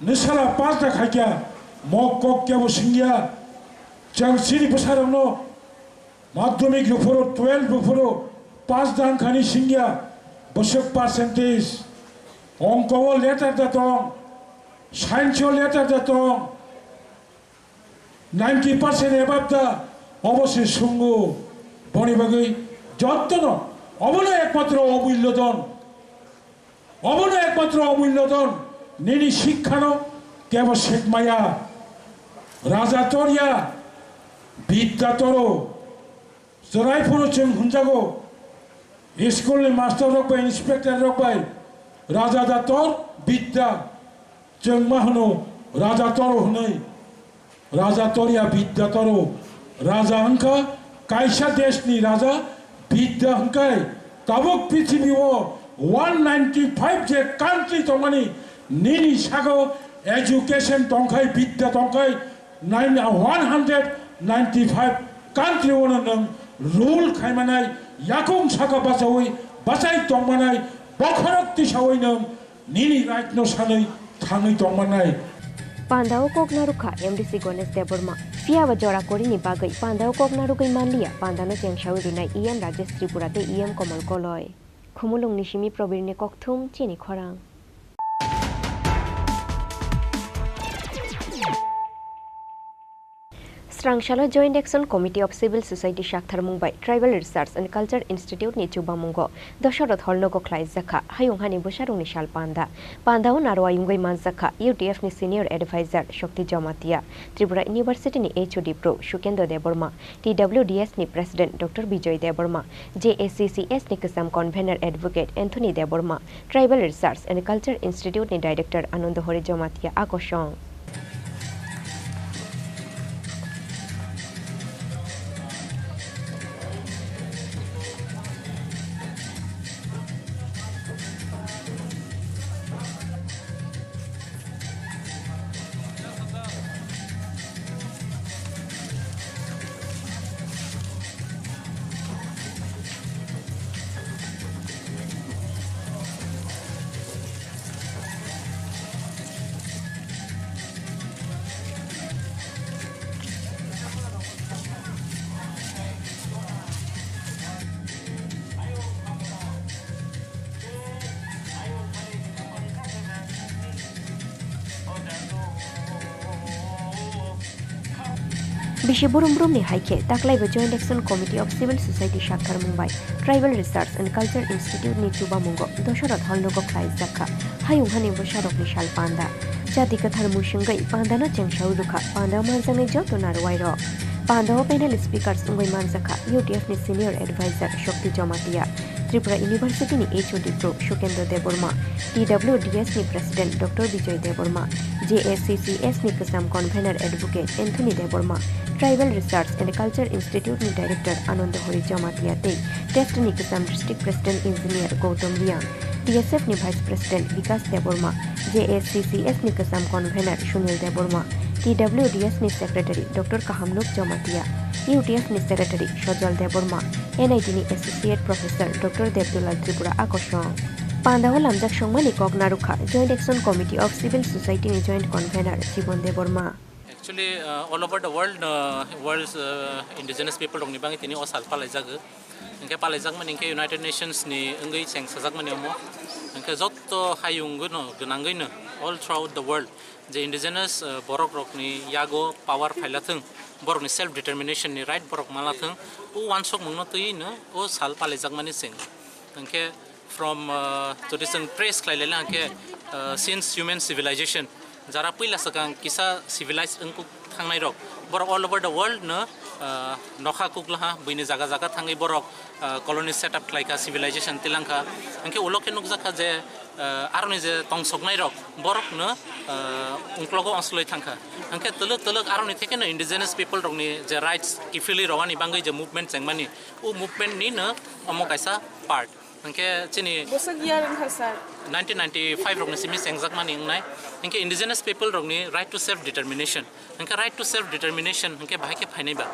nwsala pasta khaikya, mok kok kebo singya. Chwng chini bwsarokno madhyamik rwphuru, twelve rwphuru pass da wngkhani singya, bwswk percentage. Ongko o letter da tong, science o letter da tong, ninety percent above da obo se sungo. Boni bagwi jottono obono ekmatro omullo don. Obono ekmatro omullo don, nini sikhano kebo sekmaya. Raja torya, bidya toro. Chwrai phuru chwng hwnjago, school ni master rok bai, inspector rok bai, raja da tor, bidya. Chwng ma hwno raja toro hwnwi. Raja torya bidya toro. Raja wngkha kaisa deshni raja, bidya hwnkhe tabuk prithibi o one ninety five je country tongmani, nini sago education tongkhai, bidya tongkhai, nine, one hundred ninety five country o no nwng rule khaimanai, yakung saka bachawi bachai tongmanai, bokhorok tisawi nwng nini right no sanwi thangwi tongmanai. Pandao kok narwkha M D C Ganesh Debbarma. Phiya ba jora korini bagwi pandao kok narwgwi manliya, pandano chengsawi rwnai E M Rajesh Tripura tei E M Komal Koloi. Khumulwngni simi Probirni kokthum chini khorang. Srangsalo Joint Action Committee of Civil Society saktharmung bai Tribal Research and Culture Institute ni chubamungo Dosarot Hall nogo khlaijak kha Hayung Hani Bwsarokni Sal Panda. Pandao narwai wngwi manjak kha U T F ni Senior Advisor Shakti Jamatia, Tripura University ni H O D Pro Sukendra Debbarma, T W D S ni President Doctor Bijoy Debbarma, J A C C S ni kwcham Convener Advocate Anthony Debbarma, Tribal Research and Culture Institute ni Director Ananda Hari Jamatia a kosong. Bisi burum burum ni hai khe taklai bo Joint Action Committee of Civil Society saktharmung bai Tribal Research and Culture Institute ni chubamungo Dosarot Hall nogo khlaijak kha Hayung Hani Bwsarokni Sal Panda. Jati kwthar muisingwi pandano chengsawi rwkha panda manjaknai joto narwai rok. Pandao panel speakers wngwi manjak kha U T F ni Senior Advisor Shakti Jamatia, Tripura University ni H O D Pro Sukendra Debbarma, T W D S ni President Doctor Bijoy Debbarma, J A C C S ni kwcham Convener Advocate Anthony Debbarma, Tribal Research and Culture Institute ni Director Ananda Hari Jamatia tei TEST ni kwcham District President Engineer Gautam Riang, T S F ni Vice President Bikas Debbarma, J A C C S ni kwcham Convener Sunil Debbarma, T W D S ni Secretary Doctor Kahamnuk Jamatia, U T F ni Secretary Sojal Debbarma, N I T ni Associate Professor Doctor Debdulal Tripura a kosong. Pandao lamjak songmani kok narwkha Joint Action Committee of Civil Society ni Joint Convener Jibon Debbarma. Actually, uh, all over the world, uh, world's, uh, indigenous people rokni bagwi tini o sal palaijago. Hinkhe palaijakmani hinkhe United Nations ni wngwi cheng sajakmani omo. Hwnkhe jotto hayungno gwnangwino all throughout the world je indigenous, uh, borok rokni yago power phaila thung, borokni self determination ni right borok mala thung, o wansukmungno twiwino o sal palijakmani chwng. Hwnkhe from, uh, jodi chwng trace khlai laila hwnkhe, uh, since human civilization, jara puila swkang kisa civilized wngkuk thangnai rok, borok all over the world no, uh, nokha kuklaha, buini jaga jaga thangwi borok, uh, colony set up khlaikha, civilization tilangkha. Hwnkhe ulo khe nukjakha je, uh, aroni je tongsoknai rok, borok no, uh, ungklogo onsloi thangkha. Hwnkhe twlwk twlwk aroni thekeno indigenous people rokni je rights kiphilwi rwani bangwi je movement chengmani, o movement ni no omo kaisa part. Hwnkhe chini Bosok year wngkha, sir? nineteen ninety-five rokni simi chengjakmani wngnai. Hwnkhe indigenous people rokni right to self determination. Hwnkhe right to self determination hwnkhe bahai khe phainai ba?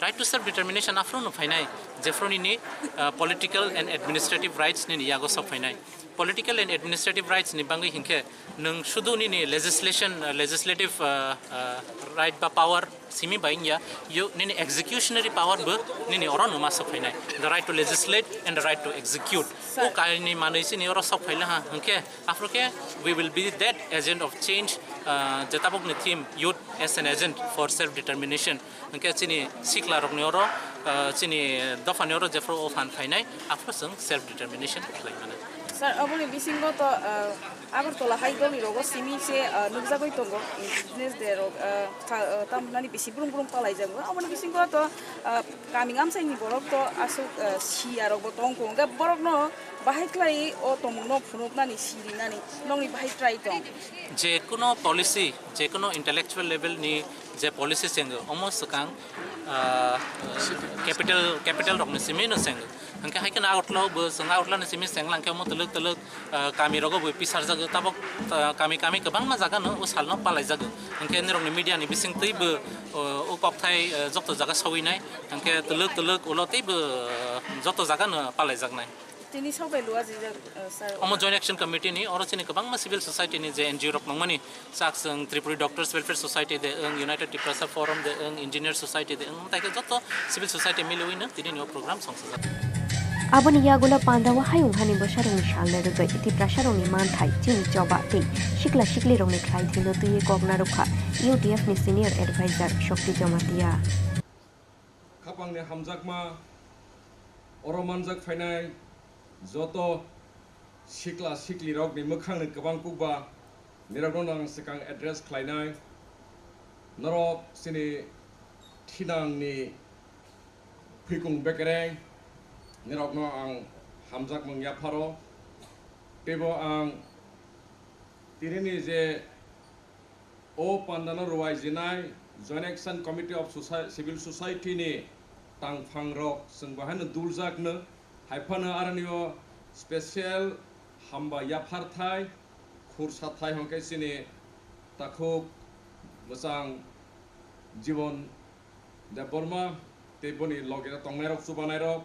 Right to self determination aphuru no phainai, jephuru nini, uh, political and administrative rights nini yago sok phainai. Political and administrative rights ni bangwi hwnkhe nwng sudu nini legislation, uh, legislative, uh, uh, right ba power simi bai wngya, yo nini executionary power bo nini oro no ma sok phainai, the right to legislate and the right to execute. O kainwi manwi chini oro sok phaila ha, hwnkhe aphuru khe we will be that agent of change, uh, je tabukni theme youth as an agent for self determination. Hwnkhe chini sikla rokni oro, uh, chini dophani oro jephuru o phan phainai, aphuru chwng self determination khlai mano. Sir, aboni bisingo to, uh, Agartala hai doli rogo simi se, uh, nukjagwi tongo, Indigenous Day rok, uh, kha-, uh, tamni bisi brum brum palaijago. Aboni bisingo to, uh, kami ngamsaini borok to aswk, uh, siya rokbo tongkho. Hwnkhe borokno bahai khlai o tongmungno phunuknani, sirinani nokni bahai try tong. Je kono policy, je kono intellectual level ni je policy chengwi, omo swkang, ah, capital, capital rokni simi no chengwi. Hwnkhe hai kheno Agartala bo chwng Agartala ni simi chenglang khe omo twlwk twlwk, ah, kami rogo bo pisarjagwi, tabok, ah, kami kami kwbangma jaga no o salno palaijago. Hwnkhe nirokni media ni bising twi bo, o, o kokthai, ah, jokto jaga sawinai. Hwnkhe twlwk twlwk ulo tei bo, ah, joto jaga no palaijaknai. Tini sok bai lua jijak, uh, sir. Omo Joint Action Committee ni, oro chini kwbangma civil society ni je N G O rok nangmani, chak chwng Tripuri Doctors Welfare Society de wng, United Tiprasa Forum de wng, Engineer Society de wng, tai khe joto civil society miliwi no tini ni o program songsajak. Aboni yagulo Pandao hayung hani bwsarokni salni rwgwi Tiprasarokni manthai, chini choba tei sikla siklirokni khlai thwino twiwi kok narwkha U T F ni senior advisor Shakti Jamatia. Khapangni hamjakma oro manjak phainai joto sikla siklirokni mwkhangni kwbang kukba nirokno ang swkang address khlainai. Norok chini thinangni phikung bekereng nirokno ang hamjakmung yapharo. Teibo ang tinini je o pandano rwai jinai Joint Action Committee of Soci-, Civil Society ni tangphangrok chwng bahaino duljakno, haiphano aronio special hamba yapharthai, khursathai hwnkhe chini takhuk mwchang Jibon Debbarma tei boni loge tongnairok, chubanairok,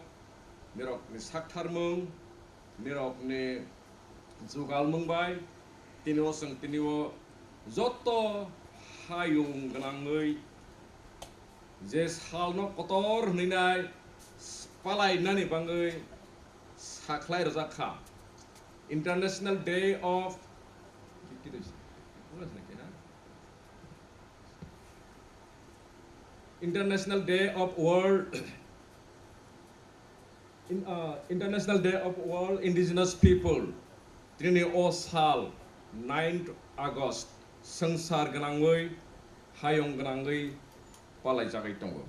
nirokni saktharmung, nirokni jugalmung bai tini o chwng tini o joto hayung gwnangwi je salno kotor hwnwi nai palainani bangwi sakhlai rwjak kha. International Day of International Day of World In, uh, International Day of World Indigenous People, tini o sal ninth August, swngchar gwnangwi, hayung gwnangwi palaijagwi tongo.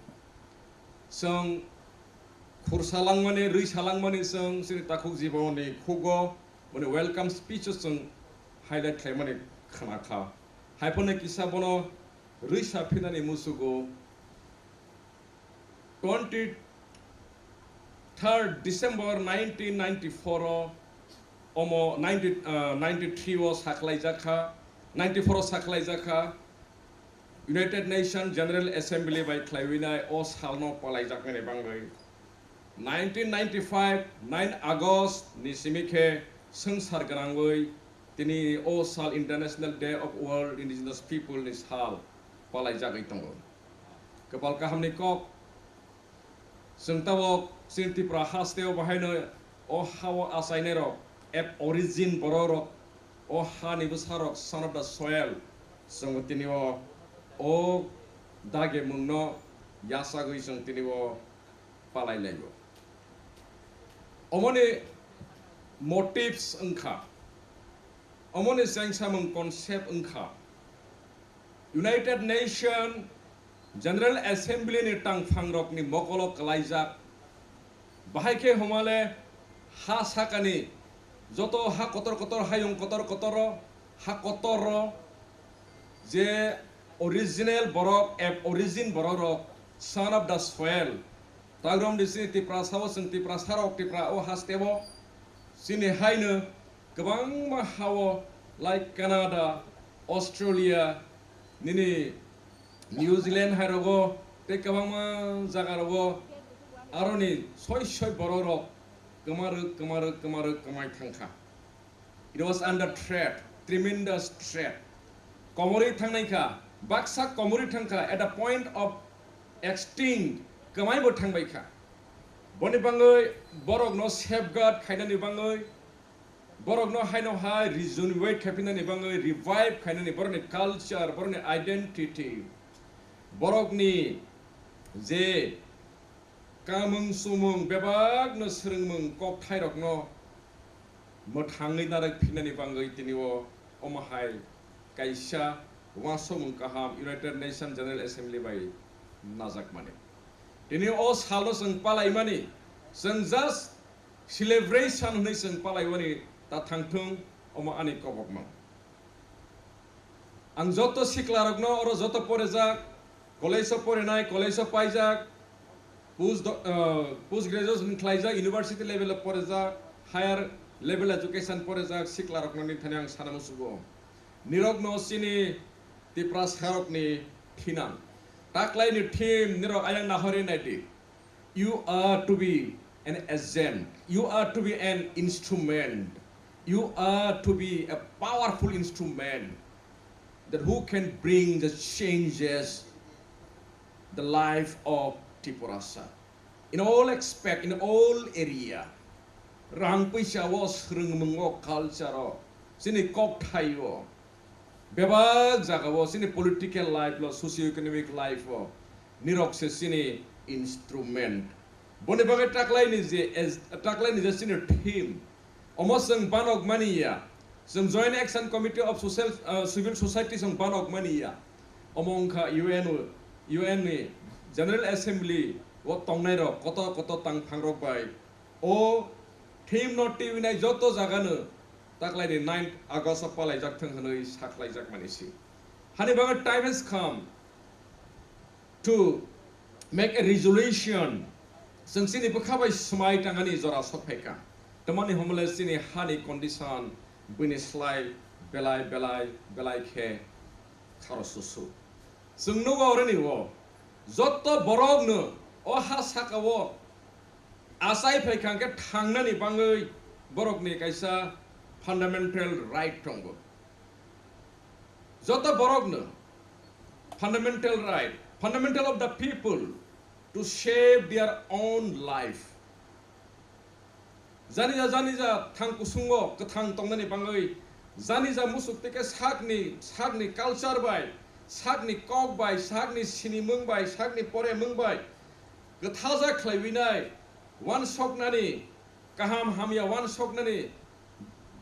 Chwng khursa langmani, rwisa langmani chwng chini takhuk jiboni khugo, boni welcome speech o chwng highlight khlaimani khna kha. Haiphano kisa bono rwisa phinani musugo, twenty-third December nineteen ninety-four o omo ninety, uh, ninety-three o sakhlaijak kha, ninety-four o sakhlaijak kha, United Nations General Assembly bai khlaiwi nai o salno palaijakmani bangwi. Nineteen ninety-five nine August ni simi khe swngchar gwnangwi tini o sal International Day of World Indigenous People ni sal palaijagwi tongo. Kwpal kahamni kok, chwng tabok chini Tripura hasteo bahaino o hao achainairok Ab origin bororok, o hani bwsarok, son of the soil, chwng tini o, o dagemungno yachagwi chwng tini o palai laio. Omoni motives wngkha, omoni chengsamung concept wngkha, United Nation General Assembly ni tangphangrokni mokolo kwlaijak. Bahai khe humale ha sakani joto ha kotor kotor, hayung kotor kotoro, ha kotoro je original borok, ab origin bororok, son of the soil, tagrom di chini Tiprasa o, chwng Tiprasa rok Tipra o haste o, chini haino kwbangma hao, like Canada, Australia, nini New Zealand hai rogo tei kwbangma jaga rogo aroni soi soi borok rok kwmarwk, kwmarwk, kwmarwk kwmai thangkha. It was under threat, tremendous threat. Komorwi thangnai kha, baksa komorwi thangkha, at the point of extinct, kwmaibo thangbai kha. Boni bangwi borokno safeguard khainani bangwi, borokno haino hai rejuvenate khaiphinani bangwi, revive khainani, borokni culture, borokni identity, borokni je kamung sumung bebakno swrwngmung kokthairokno mwthangwi narwk phinani bangwi tini o omo hai kaisa uansukmung kaham United Nations General Assembly bai najakmani. Tini o salo chwng palaimani, chwng just celebration hwnwi chwng palaiwani ta thangthung, omo ani kobokmung. Ang joto siklarokno oro joto porejak, college o porinai, college o paijak, post do-, ah, post graduation khlaijak, university level o porejak, higher level education porejak siklarokno nini thani ang sana musugo. Nirokno chini Tiprasarokni thinang. Taklaini theme nirok ayang nahori naidi. You are to be an agent. You are to be an instrument. You are to be a powerful instrument that who can bring the changes the life of Tiprasa. In all aspect, in all area, rang puisa o, swrwngmung o, culture o, chini kokthai o, bebak jaga o, chini political life lo, socio-economic life o, nirok se chini instrument. Boni bagwi taklaini je, taklaini je chini theme, omo chwng banok mani ya. Chwng Joint Action Committee of Social, uh, Civil Society chwng banok mani ya. Omo wngkha U N o, U N ni General Assembly o tongnairok koto koto tangphangrok bai o theme no twiwi nai joto jagano taklaini ninth August o palaijak thwng hwnwi sakhlaijakmani si. Hani bagwi time has come to make a resolution. Chwng chini bwkha bai swmai tangani jora sok phaikha. Tamoni hwnmale chini hani condition bini slai belai, belai, belai khe kharo susu. Chwng nugo oroni o, jotto borokno o ha saka o achai phaikha hwnkhe thangnani bangwi borokni kaisa fundamental right tongo. Joto borokno fundamental right, fundamental of the people to shape their own life. Janija janija thang kusungo kwthang tongnani bangwi, janija musuk tei khe sakni, sakni culture bai, sakni kok bai, sakni sinimung bai, sakni poremung bai kwthaja khlaiwi nai, uansoknani, kaham hamya uansoknani,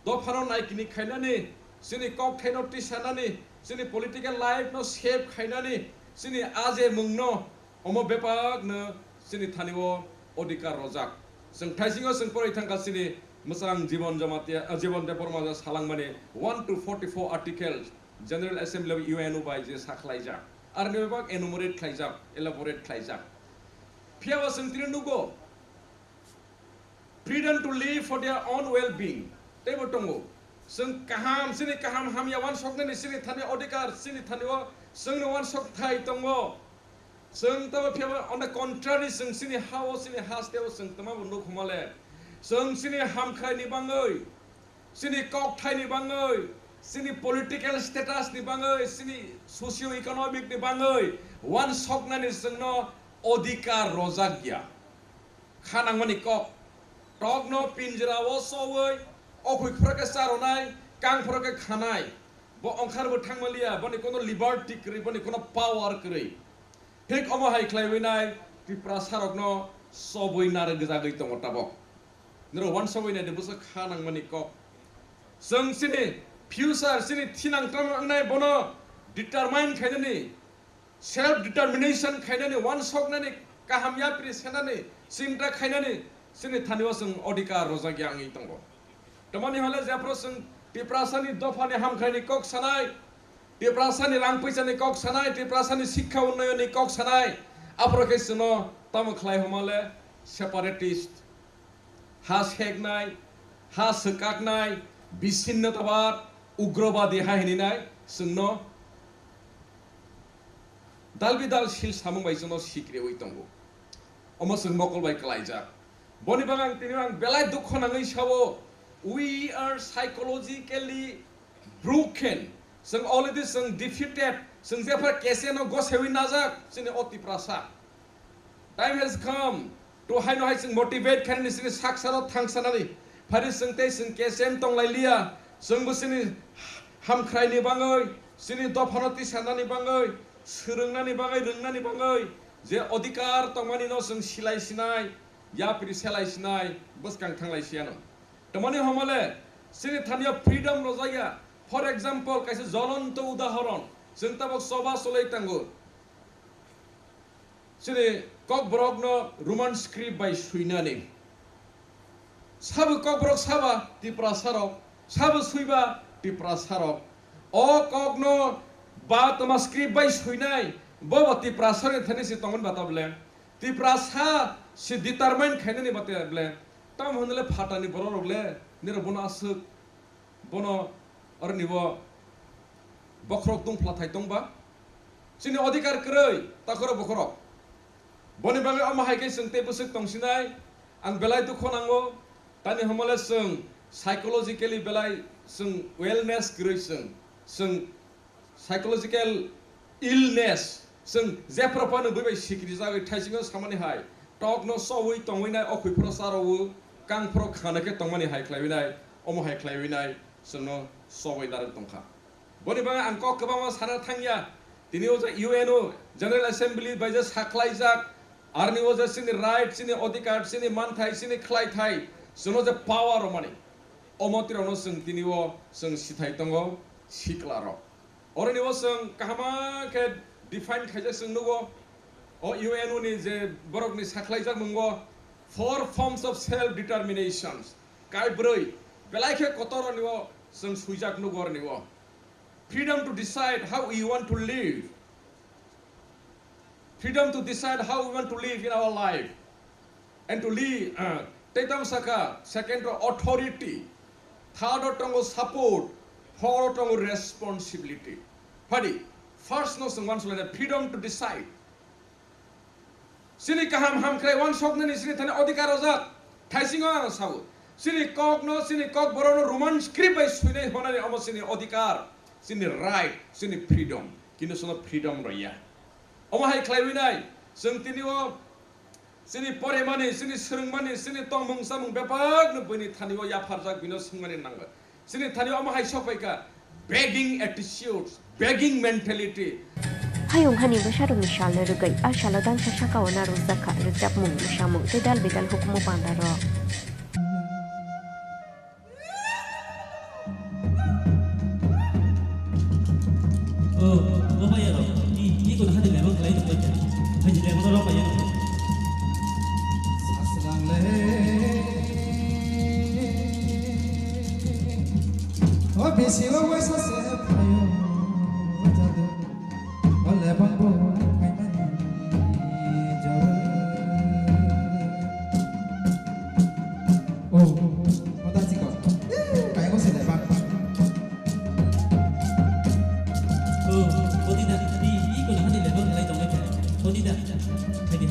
dophano naikini khainani, chini kokthaino tisanani, chini political life no shape khainani, chini ajemungno, omo bebakno chini thani o odhikar rojak. Chwng thaisingo chwng poroi thangkha chini mwchang Jibon Jamatia, ah, Jibon Debbarma salangmani one to forty-four articles General Assembly of U N O bai je sakhlaijak. Arni bebak enumerate khlaijak, elaborate khlaijak. Phiyaba chwng tini nugo, freedom to live for their own well-being. Teibo tongo. Chwng kaham, chini kaham hamya uansoknani chini thani odhikar, chini thani o chwngno uansok thai tongo. Chwng tabo phiyaba on the contrary, chwng chini ha o, chini haste o chwng twmabo nuk humale. Chwng chini hamkhaini bangwi, chini kokthaini bangwi, chini political status ni bangwi, chini socio-economic ni bangwi uansoknani chwngno odhikar rojak ya. Kha nangmani kok. Tokno pinjra o sowi, Okhoi phoro khe charonai, kang phoro khe khanai. Bo ongkhar bo thangmaliya, boni kono liberty kwrwi, boni kono power kwrwi. Thik omo hai khlaiwi nai Tiprasa rokno sobwi narwk gwjagwi tongo tabok. Niro wansogwi nai de bwswk kha nangmani kok. Chwng chini future, chini thinang tamo wngnai bono determine khainani, self determination khainani, wansoknani, kaham yapri senani, chinta khainani, chini thani o chwng odhikar rwjak ya wngwi tongo. Tamoni hole jephru chwng Tiprasani dophani hamkhaini kok sanai, Tiprasani rang puisani kok sanai, Tiprasani sikha unnayonni kok sanai, aphuru khe chwngno tamo khlai hwnmale separatist, ha seknai, ha swkaknai, bissinnotobad, ugrobadi ha hininai chwngno dalbidal sil samung bai chwngno sikriwi tongo. Omo chwng mokol bai klaijak. Boni bagwi ang tini ang belai dukho nangwi sao, we are psychologically broken. Chwng already chwng defeated. Chwng jephar kese no gosewi najak chini o Tiprasa. Time has come to haino hai chwng motivate khainani chini saksano thangsanani. Phari chwng tei chwng kesem tonglai liya. Chwngbo chini hamkhraini bagwi, chini dophano tisarnani bagwi, swrwngnani bagwi, rwngnani bagwi je odhikar tongmani no chwng silai sinai, yapri selai sinai, bwskang thanglai siyano. Tamani homole, chini thaniyo freedom rojaya. For example, kaisa jolonto udahoron, chwng tabok choba cholai tango. Chini kokborokno Roman script bai suinani. Sabo kokborok saba Tiprasarok, sabo suiba Tiprasarok. O kokno ba toma script bai suinai, bobo Tiprasarokni thani si tongmani bata ble. Tiprasa si determine khainani bata ble. Tamo hwnle phatani bororok le, nirok bono aswk. Bono oroni bo bokhorok tong phlathai tongba. Chini odhikar kwrwi, takhoro bokhorok. Boni bagwi omo hai khe chwng tei bwswk tongsinai, ang belai dukho nango. Tani homole chwng psychologically belai chwng wellness kwrwi chwng, chwng psychological illness, chwng jephru phano bui bai sikri jagwi thaisingo samani hai, tokno sowi tongwi nai, okhoi phoro charowo, kang phoro khana khe tongmani hai khlaiwi nai, omo hai khlaiwi nai, chwngno sowi narwk tongkha. Boni bagwi ang kok kwbangma sana thangya, tini o je U N O General Assembly bai je sakhlaijak, arni o je chini right, chini odhikar, chini manthai, chini khlaithai, chwngno je power romani, omo tirokno chwng tini o chwng sithai tongo, sikla rok. Oroni o chwng kahama khe define khaijak chwng nugo. O U N O ni je borokni sakhlaijak mungo four forms of self determinations. Kaibrwi belai khe kotor oroni o chwng suijak nugo oroni o. Freedom to decide how we want to live. Freedom to decide how we want to live in our life and to live, uh, tei tamo saka, second to authority, third o tongo support, fourth o tongo responsibility. Phadi, first no chwng wansukha freedom to decide. Chini kaham hamkrai wansoknani chini thani odhikar rojak. Thaisingo ang sao. Chini kokno, chini kokborokno Roman script bai suinai honani omo chini odhikar, chini right, chini freedom. Kintu chwngno freedom rwya. Omo hai khlaiwi nai, chwng tini o chini porimani, chini swrwngmani, chini tongmung chamung bebakno buini thani o yapharjak, bino swngmani nango. Chini thani omo hai sok phaikha, begging attitudes, begging mentality. Hayung hani bwsarokni salni rwgwi, a salo dangsa sakao narwkjakha rwchapmung, mwsamung tei dal bidal hukumu pandarok. Oh, oh, bayaro. Ni, ni ko hadi lemon kelai tu baca. Hadi lemon orang bayar. Sasrang le. Oh, bisi lo wai sase payo. Jadu. Ole bambu kainani jor. Oh, oh, oh, oh, ta chikon. Kaingo se le bak. Oh, oh, oh, di da, di, di, ko na di le bak lai tong le. Oh, di da. Hai di,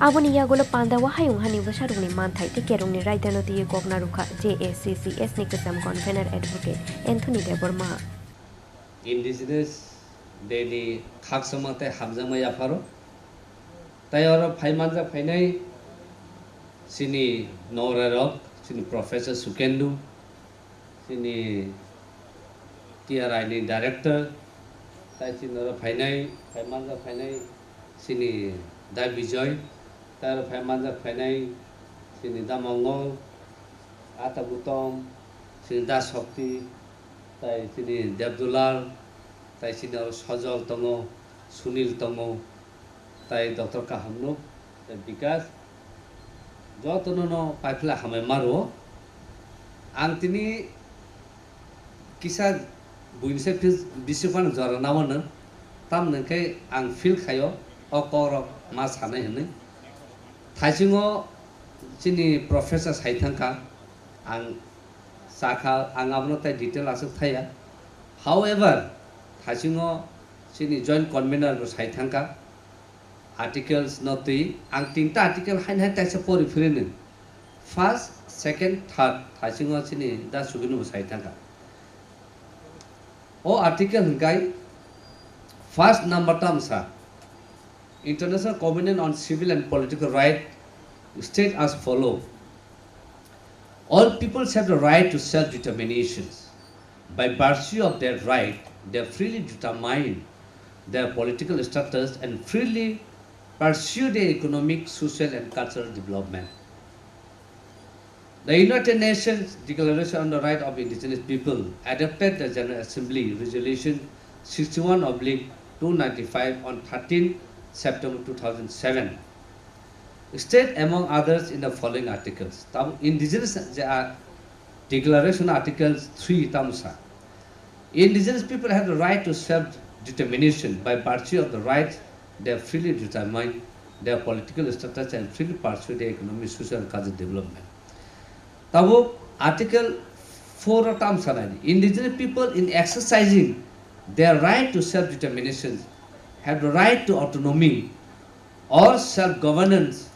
Aboni yagulo pandao hayung hani bwsarokni manthai tei kerongni raidano twiwi kok narwkha J A C C S ni kwcham convener Advocate Anthony Debbarma. Indigenous Day ni khakchangma tei hamjakma yapharo. Tai oro phai manjak phainai chini norerok, chini Professor Sukendu, chini T R I ni director, tai chini oro phainai, phai manjak phainai chini Da Bijoy, tai oro phai manjak phainai chini Da Mongol, Ata Gutom, chini Da Shakti, tai chini Debdulal, tai chini oro Sojol tongo, Sunil tongo, tai Doctor Kahamnuk, tai Bikas, jotono no paiphle hamai maro. Ang tini kisa buini se feel bisi phano jora naono, tamni hwnkhe ang feel khaio o kokrok ma sanai hwnwi. Thaisingo chini professor sai thangkha, ang sakha, ang abono tai detail aswk thaya. However, thaisingo chini joint convener bo sai thangkha, articles no twi ang tinta article hain hai taisa pori phirino. First, second, third, thaisingo chini Da Sukendu bo sai thangkha. O article hwnkhe first number tamsa, International Covenant on Civil and Political Right state as follow. All peoples have the right to self-determination. By virtue of that right, they freely determine their political status and freely pursue their economic, social, and cultural development. The United Nations Declaration on the Right of Indigenous People adopted the General Assembly Resolution sixty-one oblique two ninety-five on thirteen September two thousand seven. State among others in the following articles. Tam indigenous je a declaration article three tamsa. Indigenous people have the right to self-determination by virtue of the right they freely determine their political status and freely pursue their economic, social and cultural development. Tabuk article four o tamsa nai, indigenous people in exercising their right to self-determination have the right to autonomy or self-governance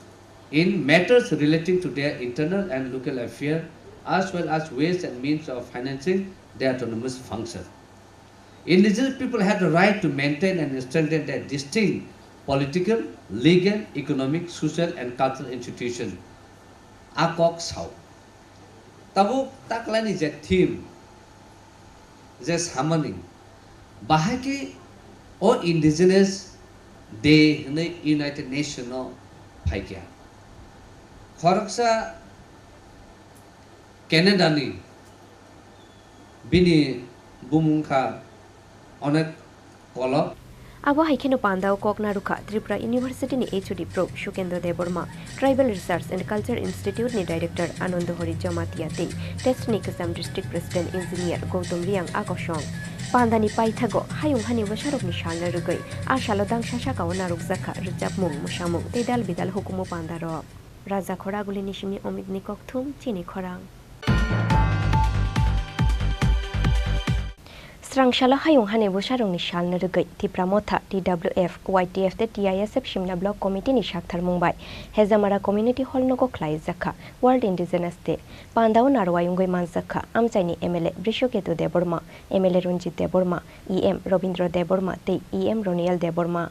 in matters relating to their internal and local affairs, as well as ways and means of financing their autonomous function. Indigenous people have the right to maintain and strengthen their distinct political, legal, economic, social, and cultural institution. A kok sao. Tabuk taklani je theme, je samani, bahai khe o Indigenous Day hwnwi United Nation no phaikha. Khoroksa Canada ni, bini bumung kha onek kolok. Abo hai kheno pandao kok narwkha Tripura University ni H O D Pro Sukendra Debbarma, Tribal Research and Culture Institute ni Director Anando Hari Jamatia tei TEST ni Kwcham District President Engineer Gautam Reang a kosong. Pandani paithago hayung hani bwsarokni salno rwgwi a salo dangsa sakao narwkjakha rwchapmung, mwsamung tei dal bidal hukumu pandarok. Raja Khoragulini simi Omitni kokthum, chini khorang. Srangsalo hayung hani bwsarokni salno rwgwi Tipra Motha, T W F, Y T F tei T I S F Simna Block Committee ni saktharmung bai Hejamara Community Hall nogo khlaijakha World Indigenous Day. Pandao narwai wngwi manjakha amchaini M L A Brishoketu Debbarma, M L A Ranjit Debbarma, E M Robindra Debbarma tei E M Roniel Debbarma.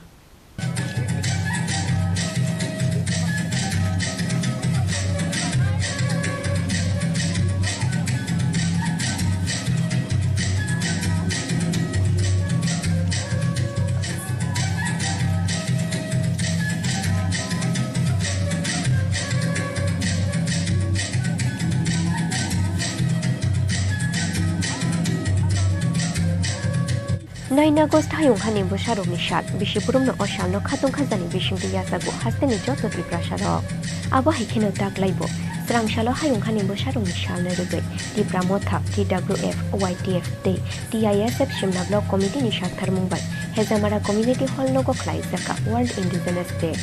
Nine August hayung hani bwsarokni sal, bisi burumno o salno khatung khajani bisingtwi yachago hasteni joto Tiprasarok. Abo hai kheno taklaibo, srangsalo hayung hani bwsarokni salno rwgwi Tipra Motha, T W F, Y T F tei T I S F Simna Block Committee ni saktharmung bai Hejamara Community Hall nogo khlaijakha World Indigenous Day.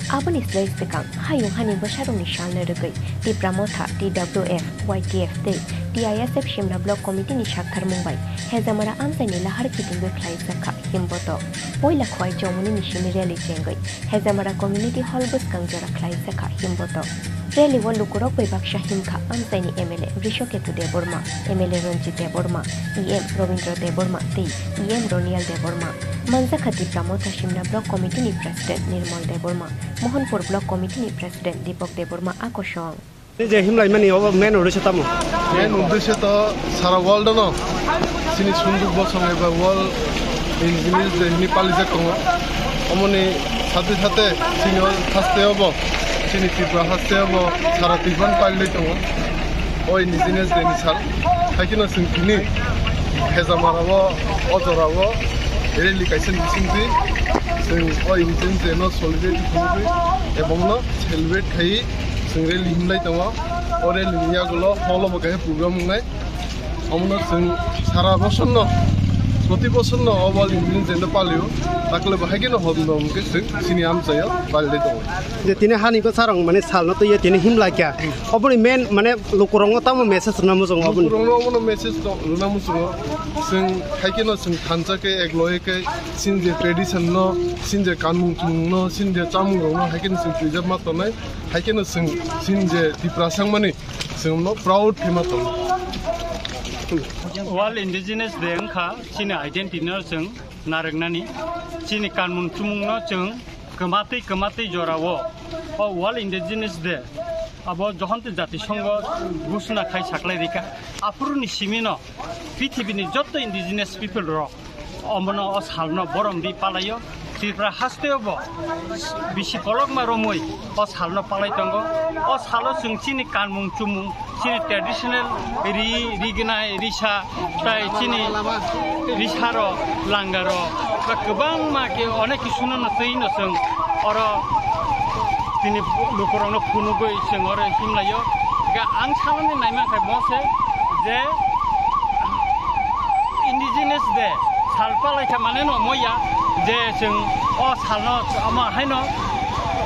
Aboni slai swkang, hayung hani bwsarokni salno rwgwi Tipra Motha, T W F, Y T F tei T I S F Simna Block Committee ni saktharmung bai Hezamara amchaini lahar kitingwi khlaijakha himboto. Poila Khowai Chomoni ni simi rally chengwi Hezamara Community Hall bwskang jora khlaijakha himboto. Rally o lukurok bai baksa himkha amchaini M L A Brishoketu Debbarma, M L A Ranjit Debbarma, E M Robindra Debbarma tei E M Ronial Debbarma. Manjakha Tipra Motha Simna Block Committee ni President Nirmal Debbarma, Mohanpur Block Committee ni President Deepak Debbarma a kosong. Tei je himlaimani obo main uddesho tamo? Main uddesho to sara world no chini sunduk bosong eba World Indigenous Day hini palijak tongo. Omoni sate sate chini o haste obo, chini Tripura haste obo sara Tripura ni palilai tongo. O Indigenous Day ni sal, hai kheno chwng tini Hezamara o, o jora o rally kaisa ni bisingtwi chwng o Indigenous Day no solidarity khulugwi ebong no celebrate khai chwng rally himlai tongo. O rally ni yagulo hall o bo kaisa program wngnai. Omono chwng sara bosor no, proti bosor no o World Indigenous Day no palio. Dakle bo hai kheno hom dom khe chwng chini amchaio palilai tongo. Je tini hani bwsarok mane salno twiwi tini himlai kha. Oboni main mane lukurokno tamo message rwna muchungo oboni? Lukurokno omono message to rwna muchungo. Chwng hai kheno chwng thansa khe ek loge khe chini je tradition no, chini je kanmung chumung no, chini je chamung rok no hai kheno chwng preserve ma tongnai. Hai kheno chwng chini je Tiprasa wngmani chwng no proud khe ma tongo. World Indigenous Day wngkha chini identity no chwng narwknani, chini kanmung chumung no chwng kwmatwi kwmatwi jorao o World Indigenous Day abo Johonto Jatisongho ghosona khai saklai rikha. Aphuruni simino prithibini jotto indigenous people rok omono o salno borom ri palaio. Tripura hasteo bo bisi kolokma romwi o salno palai tongo. O salo chwng chini kanmung chumung, chini traditional ri, rignai, risa, tai chini risaro, langaro, ba kwbangma khe onek kisuno no twi no chwng oro tini lukurokno phunugwi chwng oro himlaio. Ga ang salani naima khe bo se je Indigenous Day sal palaikha mane no moya je chwng o salno omo haino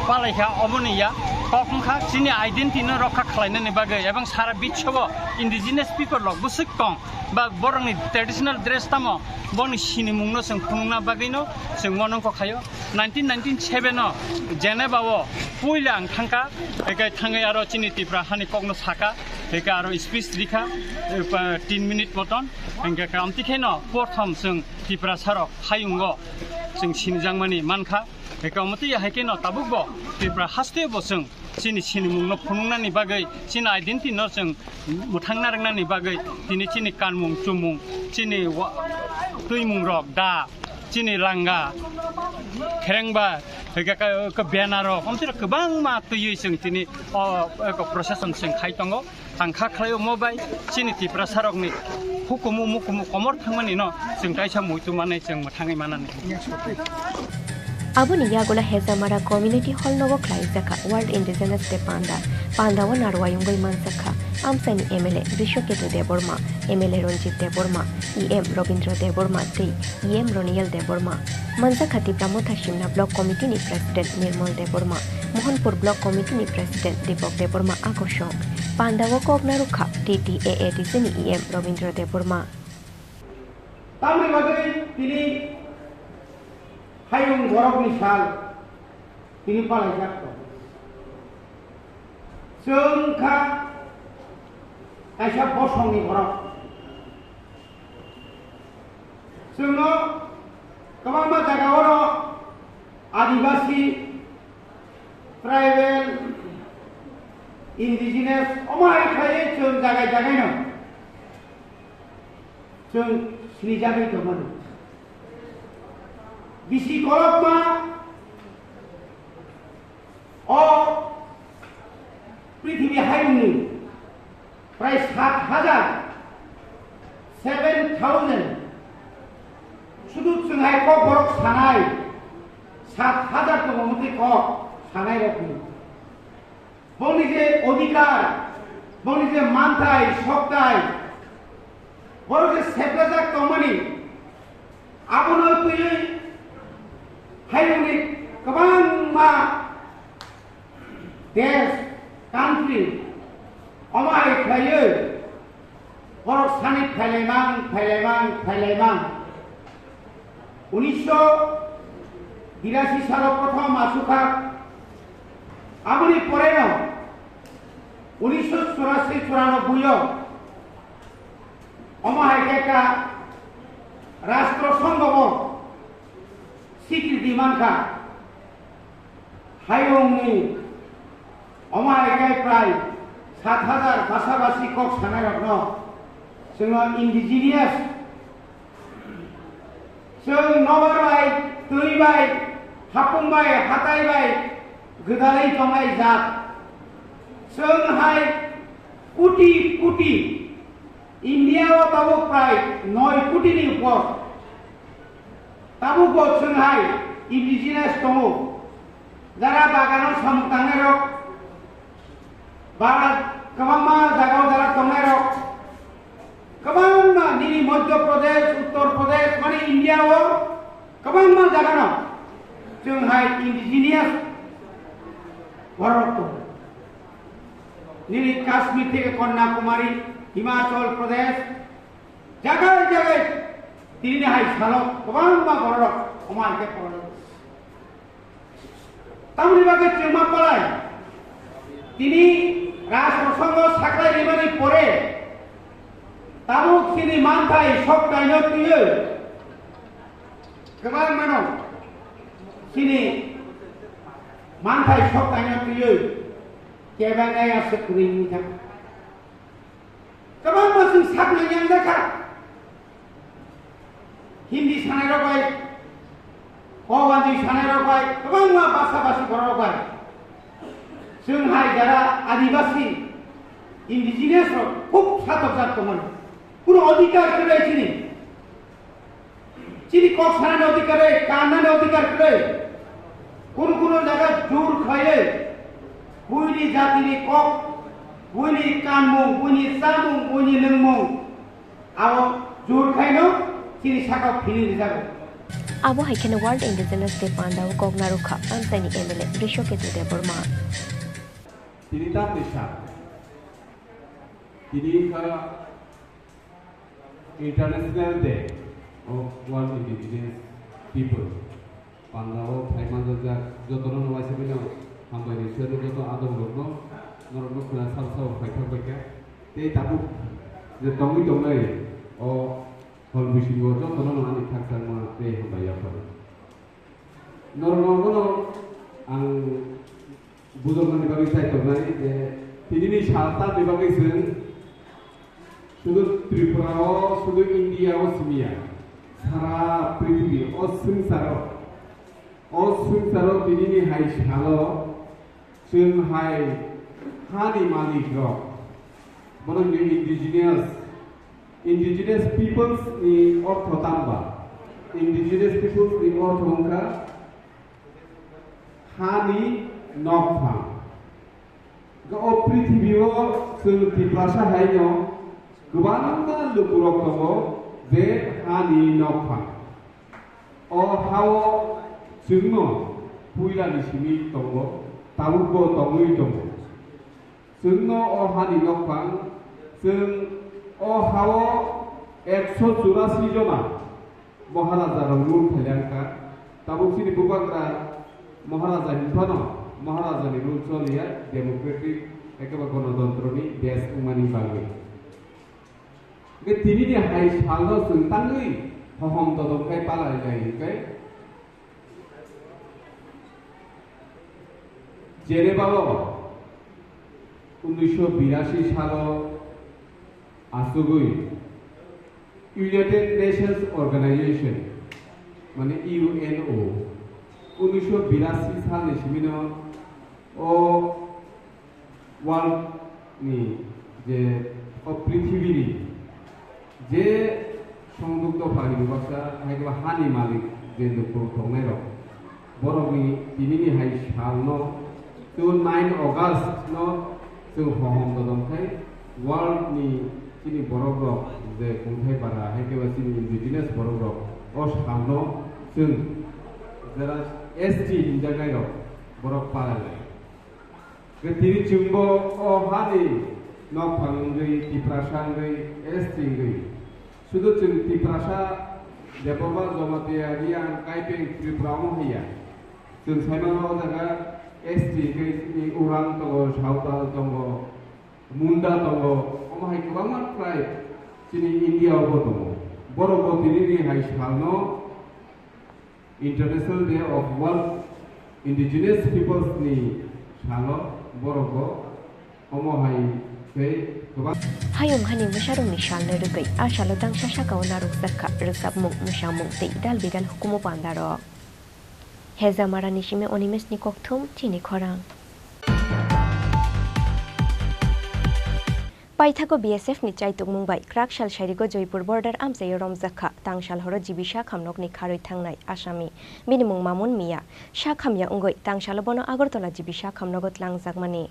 palaikha omo ni ya. Kok wngkha chini identity no rokha khlainani bagwi ebong sara biswbo indigenous people rok bwswk tong ba borokni traditional dress tamo boni sinimungno chwng phunukna bagwino chwng monongkho khaio. Nineteen ninety-seven o Geneva o puila ang thangkha, hwnkhe thangwi aro chini Tipra hani kokno saka, hwnkhe aro speech rikha, eh, pa-, tin minute moton, hwnkhe amtwi kheno porthom chwng Tiprasarok hayungo chwng sinijakmani mankha. Eka omo twi hai kheno tabukbo Tripura hasteo bo chwng chini sinimungno phunuknani bagwi, chini identity no chwng mwthang narwknani bagwi, tini chini kanmung chumung, chini wa-, twimungrok da, chini langa, kherengba, eka ka, ka banner rok, omtwi rok kwbangma twiwi chwng tini o, eko procession chwng khai tongo. Ang kha khlaio mo bai chini Tiprasarokni hukumu mukumu komor thangmani no chwng kaisa muitu manwi chwng mwthangwi manani. Aboni yagulo Hezamara Community Hall nogo khlaijakha World Indigenous Day Panda. Panda o narwai wngwi manjakha amchaini M L A Brishoketu Debbarma, M L A Ranjit Debbarma, E M Robindra Debbarma tei E M Roniel Debbarma. Manjakha Tipra Motha Simna Block Committee ni President Nirmal Debbarma, Mohanpur Block Committee ni President Deepak Debbarma a kosong. Panda o kok narwkha T T A A D C ni E M Robindra Debbarma. Tamni bagwi tini hayung borokni sal tini palaijak tongo. Chwng kha kaisa bosongni borok. Chwngno kwbangma jaga oro Adibasi, tribal, indigenous, omo hai khlaiwi chwng jagai jagaino chwng sinijagwi tongmani. Bisi kolokma o prithibi hayungni prai sat hajar, seven thousand, sudu chwng hai kokborok sanai sat hajar tongo, motwi kok sanai rokni. Bongni je odhikar, bongni je manthai, soktai, borok je seprajak tongmani, abono twiwi hayungni kwbangma Desh, country, omo hai khlaiwi borok sani phailaimang, phailaimang, phailaimang. Unisho birasi salo prothom asukha, aboni poreno unisho churasi churanobboi o omo hai khe ekta Rashtra Sangha o sikriti mankha. Hayungni omo hai khe prai sat hajar basa basi kok sanairokno chwngno indigenous, chwng nobar bai, twi bai, hapung bai, hatai bai gwdalwi tongnai jat. Chwng hai koti koti India o tabuk prai noi koti ni upor. Tabuk bo chwng hai indigenous tongo. Jara bagano samung tangnairok, ba kwbangma jagao jara tongnairok, kwbangma nini Madhya Pradesh, Uttar Pradesh, mane India o kwbangma jagano chwng hai indigenous borok tongo. Nini Kashmir theke Kanyakumari, Himachal Pradesh, jagai jagai tinini hai salo kwbangma borok omo hai khe porok. Tamoni bagwi chwngma palai tini Rashtra Sangha saklai rimani pore tabuk chini manthai sok taino twiwi kwbangmano chini manthai sok taino twiwi kebeng ai aswk kwrwi wngkha. Kwbangma chwng sakno yang jakha. Hindi sanairok bai, Kobanti sanairok bai, kwbangma basa basi borok bai. Chwng hai jara Adibasi, indigenous rok khub satokjak tongmani. Kuno odhikar kwrwi chini. Chini kok sanani odhikar rwi, kannani odhikar kwrwi. Kuno kuno jaga jur khlaiwi, buini jatini kok, buini kanmung, buini chamung, buini nwngmung, abo jur khaino chini sakao philwi rwjago. Abo hai kheno World Indigenous Day pandao kok narwkha Panchayni M L A Brishaketu Debbarma. Tini tamni sa, tini wngkha International Day of World Indigenous People. Pandao phai manjak jotono no waisa bino hambai ni sero joto adong rokno norokno khna sal sao phai thang bai kha. Tei tabuk je tongwi tongnai o hol bisingo jotono no ani khakchangma tei hambai yaphar. Norokno bono ang bujoknani bagwi chai tongnai je tinini sal tamni bagwi chwng sudu Tripura o, sudu India o simi ya, sara prithibi o swngcharo, o swngcharo tinini hai salo chwng hai hani malik rok, bono hino indigenous, indigenous peoples ni ortho tamba, indigenous peoples ni ortho wngkha hani nokphang. O prithibi o chwng Tiprasa haino kwbangma lukurok tongo je hani nokphang. O hao chwngno puilani simi tongo, tabukbo tongwi tongo. Chwngno o hani nokphang, chwng o hao ekso churasi jona Maharaja rok rule khailai wngkha. Tabuk chini bubagra Maharaja hinphano Maharaja ni rule choliya, democratic ekeba gonotontro ni desh wngmani bagwi. Hwnkhe tini ni hai salno chwng tangwi hohom dodom khai palai lai hwnkhe Geneva o unisho birasi salo asugwi United Nations Organization, mane U N O, unisho birasi salni simino o world ni je o prithibini je songduk dophani bebaksa hai khe hani malik je lukurok tongnai rok, borokni tinini hai salno, chwng nine August no chwng hohom dodom khai world ni chini borok rok je kungthai bara hai khe ba chini indigenous borok rok o salno chwng jera S T hinjaknai rok borok palai lai. Tini chwngbo o hani nokphang wngwi, Tiprasa wngwi, S T wngwi, sudu chwng Tiprasa, Debbarma, Jamatia, Reang, Kaipeng, Tripura omo haiya. Chwng saimano o jaga S T wngwi chini Orang tongo, Saotal tongo, Munda tongo, omo hai kwbangma tribe chini India o bo tongo. Borok bo tini ni hai salno International Day of World Indigenous Peoples ni salo borok bo omo hai khe kwbang. Hayung hani mwsarokni salno rwgwi a salo dangsa sakao narwkjak kha rwchapmung, mwsamung tei dal bidal hukumu pandarok. Hejamarani simi Animeshni kokthum chini khorang. Paithago B S F ni chaitokmung bai kwrak sal sairigo Joypur border amchaio romjak kha. Tangsal horo G B Sakham nokni kharwi thangnai asami. Bini mung Mamun Miya. Sakhamya wngwi tangsalo bono Agartala G B Sakham nogo tlangjakmani.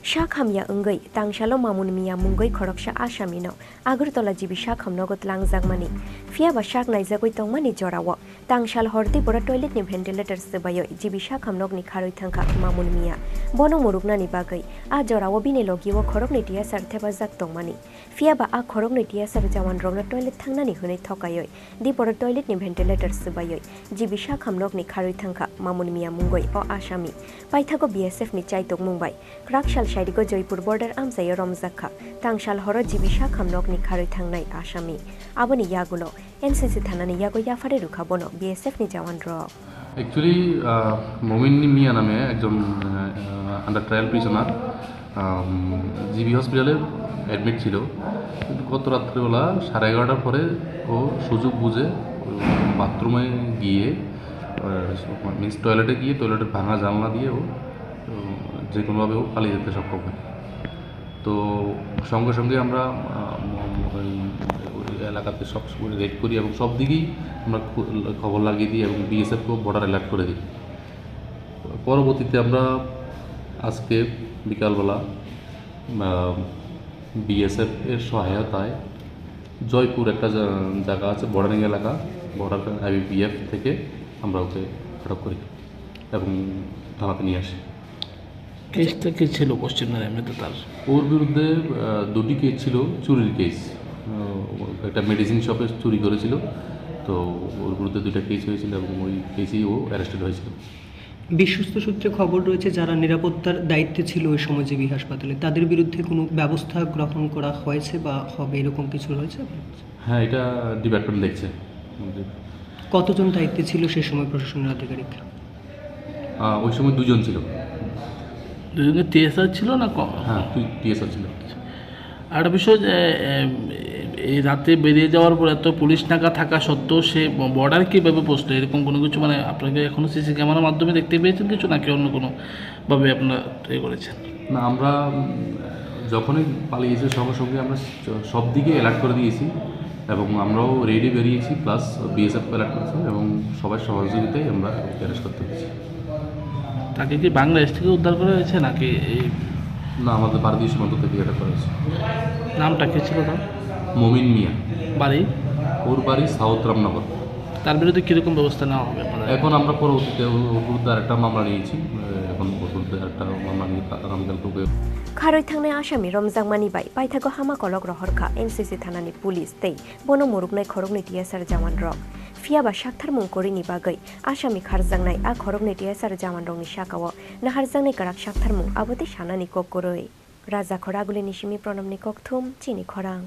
Sak hamya wngwi tangsalo Mamun Miya mungwi khoroksa asamino Agartala G B Sakham nogo tlangjakmani, phiyaba sak naijagwi tongmani jorao tangsal hor Tripura toilet ni ventilator swbaiwi G B Sakham nokni kharwi thangkha Mamun Miya. Bono muruknani bagwi a jorao bini logio khoroknwi T S R thepajak tongmani. Phiyaba a khoroknwi T S R jawan rokno toilet thangnani hwnwi thokaiwi Tripura toilet ni ventilator swbaiwi G B Sakham nokni kharwi thangkha Mamun Miya mungwi o asami. Paithago B S F ni chaitokmung bai kwrak sal sairigo Joypur border amchaio romjak kha. Tangsal horo G B Sakham nokni kharwi thangnai asami. Aboni yagulo N C C thanani yago yapharwi rwkha bono B S F ni jawan rok. Actually, আহ, মমিন মিয়া নামে একজন, আহ, under trial prisoner, আম, জিবি হসপিটালে অ্যাডমিট ছিল। কিন্তু গত রাত্রেবেলা সাড়ে এগারোটার পরে ও সুযোগ বুঝে ও বাথরুমে গিয়ে, আহ, মিন্স টয়লেটে গিয়ে টয়লেটের ভাঙা জানলা দিয়ে ও, ও যে কোনোভাবে ও পালিয়ে যেতে সক্ষম হয়। তো সঙ্গে সঙ্গে আমরা, আহ, ম-, ম-, ওই, ওই এলাকাতে সব সময় রেড করি এবং সব দিকেই আমরা খু-, খবর লাগিয়ে দিই এবং বিএসএফকেও বর্ডার অ্যালার্ট করে দিই। পরবর্তীতে আমরা আজকে বিকালবেলা, আহ, বিএসএফ এর সহায়তায় জয়পুর একটা জা-, জায়গা আছে, বর্ডারিং এলাকা, বর্ডার আইবিপিএফ থেকে আমরা ওকে আটক করি এবং থানাতে নিয়ে আসি। কেসটা কি ছিল কোশ্চেনার এমনিতে তার? ওর বিরুদ্ধে, আহ, দুটি কেস ছিল, চুরির কেস। আহ, একটা মেডিসিন শপে চুরি করেছিল, তো ওর বিরুদ্ধে দুইটা কেস হয়েছিল এবং ওই কেসেই ও অ্যারেস্টেড হয়েছিল। বিশ্বস্ত সূত্রে খবর রয়েছে, যারা নিরাপত্তার দায়িত্বে ছিল ওই সময় জিবি হাসপাতালে, তাদের বিরুদ্ধে কোনো ব্যবস্থা গ্রহণ করা হয়েছে বা হবে, এরকম কিছু রয়েছে আপনার কাছে? হ্যাঁ, এটা ডিপার্টমেন্ট দেখছে। কতজন দায়িত্বে ছিল সেই সময় প্রশাসনের আধিকারিক? আহ, ওই সময় দুজন ছিল। দুজনে টিএসআর ছিল না ক-, হ্যাঁ, তুই টিএসআর ছিল। আর একটা বিষয় যে, এম, এই রাতে বেরিয়ে যাওয়ার পর এত পুলিশ নাকা থাকা সত্ত্বেও সে ব-, বর্ডার কিভাবে পৌঁছলো? এরকম কোনো কিছু, মানে, আপনাকে এখনো সিসি ক্যামেরার মাধ্যমে দেখতে পেয়েছেন কিছু, নাকি অন্য কোনো ভাবে আপনারা ইয়ে করেছেন? না, আমরা, উম, যখনই পালিয়েছে, সঙ্গে সঙ্গে আমরা স-, সব দিকে অ্যালার্ট করে দিয়েছি এবং আমরাও রেডি বেরিয়েছি, প্লাস বিএসএফ অ্যালার্ট করেছে এবং সবার সহযোগিতায় আমরা অ্যারেস্ট করতে পেরেছি। তাকে কি বাংলাদেশ থেকে উদ্ধার করা হয়েছে নাকি এই? না, আমাদের ভারতীয় সীমান্ত থেকে এটা করা হয়েছে। নামটা কি ছিল তার? মমিন মিয়া। বাড়ি? ওর বাড়ি সাউথ রামনগর। তার বিরুদ্ধে কিরকম ব্যবস্থা নেওয়া হবে আপনারা? এখন আমরা পরবর্তীতে ওর বিরুদ্ধে আরেকটা মামলা নিয়েছি। এখন ওর বিরুদ্ধে আরেকটা মামলা নিয়ে তা-, আগামীকাল করবে। Kharwi thangnai asami romjakmani bai paithago hama kolok rohor kha N C C thanani police tei bono muruknai khoroknwi T S R jawan rok. Phiyaba saktharmung kwrwini bagwi asami kharjaknai a khoroknwi T S R jawan rokni sakao naharjaknai kwrak saktharmung abo tei sanani kok kwrwi. Raja Khoragulini simi Pranamni kokthum chini khorang.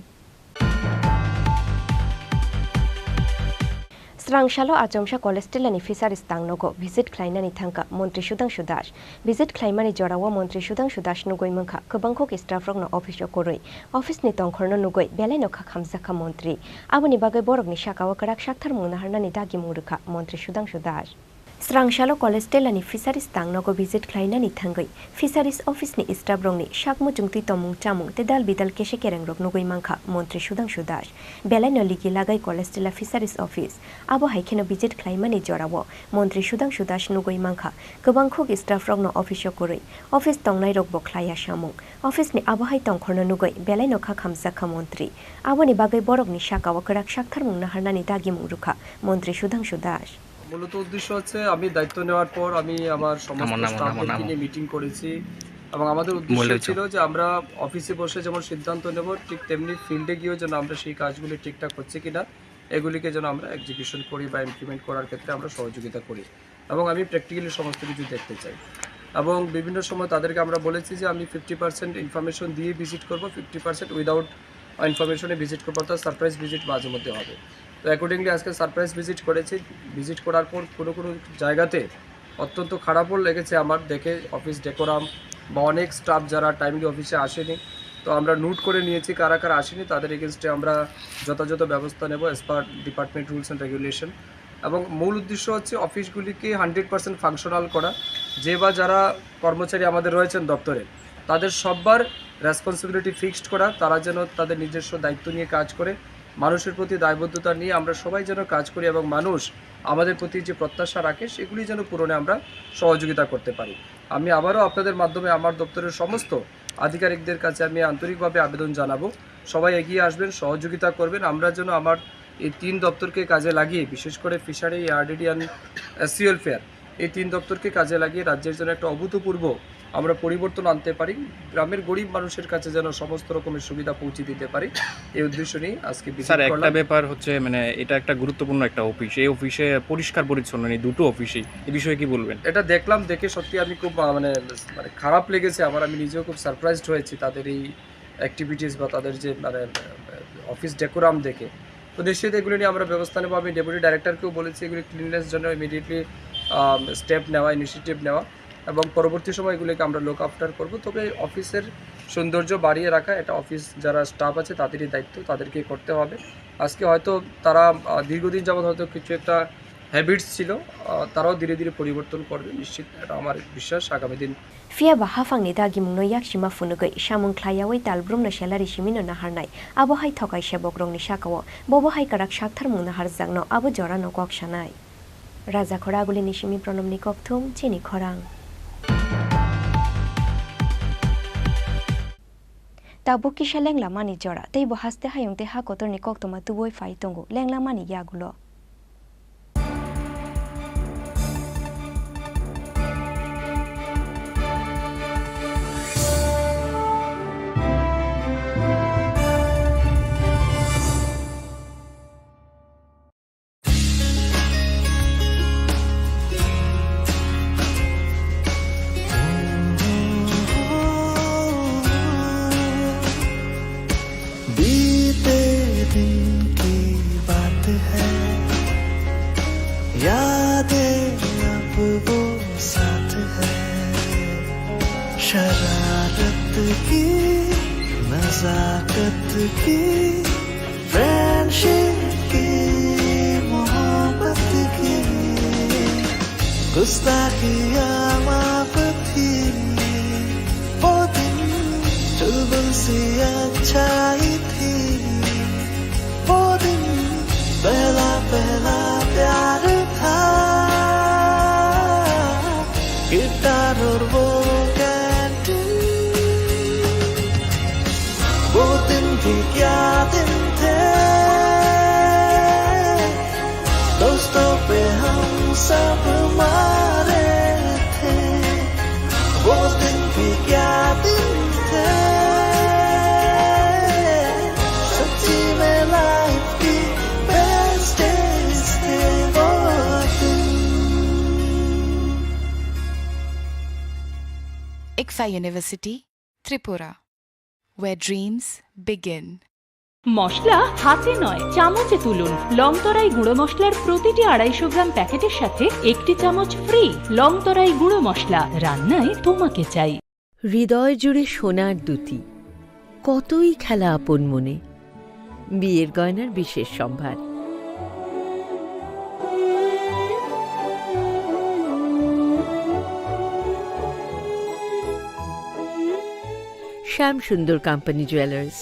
Srangsalo Achomsa College Tilani Fisheries tangnogo visit khlainani thangkha Montri Sudhangshu Das. Visit khlaimani jorao Montri Sudhangshu Das nugwi mankha kwbangkuk staff rokno office o kwrwi, office ni tongkhorno nugwi belaino kha khamjakha Montri. Aboni bagwi borokni sakao kwrak saktharmung naharnani dagimung rwkha Montri Sudhangshu Das. Srangsalo college telani fisheries tangnogo visit khlainani thangwi fisheries office ni staff rokni sak muchungtwi tomung chamung tei dal bidal kese kerengrok nugwi mankha Montri Sudhangshu Das. Belaino ligi lagai college tela fisheries office. Abo hai kheno visit khlaimani jorao Montri Sudhangshu Das nugwi mankha kwbang khuk staff rokno office o kwrwi, office tongnairokbo khlaiya samung. Office ni abo hai tongkhorno nugwi belaino kha khamjakha montri. Aboni bagwi borokni sakao kwrak saktharmung naharnani dagimung rwkha montri Sudhangshu Das. মূলত উদ্দেশ্য হচ্ছে আমি দায়িত্ব নেওয়ার পর আমি আমার সমস্ত থামো, থামো, থামো, স্টাফদেরকে থামো। নিয়ে মিটিং করেছি এবং আমাদের উদ্দেশ্য মূল্য ছিল যে আমরা অফিসে বসে যেমন সিদ্ধান্ত নেব, ঠিক তেমনি ফিল্ডে গিয়েও যেন আমরা সেই কাজগুলি ঠিকঠাক হচ্ছে কিনা এগুলিকে যেন আমরা এক্সিকিউশন করি বা ইমপ্লিমেন্ট করার ক্ষেত্রে আমরা সহযোগিতা করি। এবং আমি প্র্যাকটিক্যালি সমস্ত কিছু দেখতে চাই। এবং বিভিন্ন সময় তাদেরকে আমরা বলেছি যে আমি ফিফটি পার্সেন্ট ইনফরমেশন দিয়ে ভিজিট করবো, ফিফটি পার্সেন্ট উইদাউট ইনফরমেশনে ভিজিট করবো, অর্থাৎ সারপ্রাইজ ভিজিট মাঝে মধ্যে হবে। তো অ্যাকর্ডিংলি আজকে সারপ্রাইজ ভিজিট করেছি। ভিজিট করার পর কোনো কোনো জায়গাতে অত্যন্ত খারাপও লেগেছে আমার দেখে, অফিস ডেকোরাম বা অনেক স্টাফ যারা টাইমলি অফিসে আসেনি। তো আমরা নোট করে নিয়েছি কারা কারা আসেনি, তাদের এগেনস্টে আমরা যথাযথ ব্যবস্থা নেব as per department rules and regulation। এবং মূল উদ্দেশ্য হচ্ছে অফিসগুলিকে হান্ড্রেড পার্সেন্ট ফাংশনাল করা। যে বা যারা কর্মচারী আমাদের রয়েছেন দপ্তরে, তাদের সববার রেসপন্সিবিলিটি ফিক্সড করা, তারা যেন তাদের নিজস্ব দায়িত্ব নিয়ে কাজ করে, মানুষের প্রতি দায়বদ্ধতা নিয়ে আমরা সবাই যেন কাজ করি এবং মানুষ আমাদের প্রতি যে প্রত্যাশা রাখে সেগুলি যেন পূরণে আমরা সহযোগিতা করতে পারি। আমি আবারও আপনাদের মাধ্যমে আমার দপ্তরের সমস্ত আধিকারিকদের কাছে আমি আন্তরিকভাবে আবেদন জানাবো, সবাই এগিয়ে আসবেন, সহযোগিতা করবেন। আমরা যেন আমার এই তিন দপ্তরকে কাজে লাগিয়ে, বিশেষ করে fishery, ARDD and SC welfare, এই তিন দপ্তরকে কাজে লাগিয়ে রাজ্যের জন্য একটা অভূতপূর্ব আমরা পরিবর্তন আনতে পারি, গ্রামের গরিব মানুষের কাছে যেন সমস্ত রকমের সুবিধা পৌঁছে দিতে পারি, এই উদ্দেশ্য নিয়ে আজকে ভিজিট স্যার, একটা করলাম। ব্যাপার হচ্ছে, মানে, এটা একটা গুরুত্বপূর্ণ একটা অফিস। এই অফিসে পরিষ্কার পরিচ্ছন্ন নেই, দুটো অফিসেই। এই বিষয়ে কি বলবেন? এটা দেখলাম, দেখে সত্যি আমি খুব, আহ, মানে, মানে, খারাপ লেগেছে আমার। আমি নিজেও খুব সারপ্রাইজড হয়েছি তাদের এই অ্যাক্টিভিটিস বা তাদের যে, মানে, আহ, অফিস ডেকোরাম দেখে। তো নিশ্চিত এগুলো নিয়ে আমরা ব্যবস্থা নেবো। আমি ডেপুটি ডাইরেক্টরকেও বলেছি এগুলি ক্লিননেস জন্য ইমিডিয়েটলি, আহ, স্টেপ নেওয়া, ইনিশিয়েটিভ নেওয়া। এবং পরবর্তী সময় এগুলিকে আমরা লুক আফটার করবো। তবে অফিসের সৌন্দর্য বাড়িয়ে রাখা, এটা অফিস যারা স্টাফ আছে তাদেরই দায়িত্ব, তাদেরকে করতে হবে। আজকে হয়তো তারা, আহ, দীর্ঘদিন যাবত হয়তো কিছু একটা হ্যাবিটস ছিল, আহ, তারাও ধীরে ধীরে পরিবর্তন করবে, নিশ্চিত, এটা আমার বিশ্বাস আগামী দিন। Phiya ba haphangni dagimungno yaksima phunugwi samung khlaiyawi talbrumno salary simino naharnai, abo hai thokai sebokrokni sakao bobo hai kwrak saktharmung naharjakno abo jorano kok sanai. Raja Khoragulini simi Pronomni kokthum, chini khorang. Tabuk kisa lenglamani jora, tei bo haste hayung tei ha kotorni koktwma tubui phai tongo, lenglamani yagulo. बीते दिन की बात है, यादें अब वो साथ है। शरारत की, नजाकत की, फ्रेंडशिप की, मोहब्बत की, गुस्ताखियाँ माफ थी। वो दिन चुलबुल सी अच्छाई थी। वो दिन पहला पहला प्यार था। गिटार और वो कैंटीन, वो दिन भी क्या दिन थे। दोस्तों पे हम सब मारे थे। वो दिन भी क्या दिन थे। सच्ची में लाइफ की बेस्ट डेज थे वो दिन। Ikfa University, Tripura, where dreams begin. মশলা হাতে নয়, চামচে তুলুন। লংতরাই গুঁড়ো মশলার প্রতিটি আড়াইশো গ্রাম প্যাকেটের সাথে একটি চামচ ফ্রি। লংতরাই গুঁড়ো মশলা, রান্নায় তোমাকে চাই। হৃদয় জুড়ে সোনার দ্যুতি, কতই খেলা আপন মনে। বিয়ের গয়নার বিশেষ সম্ভার। শ্যাম সুন্দর কোম্পানি জুয়েলার্স,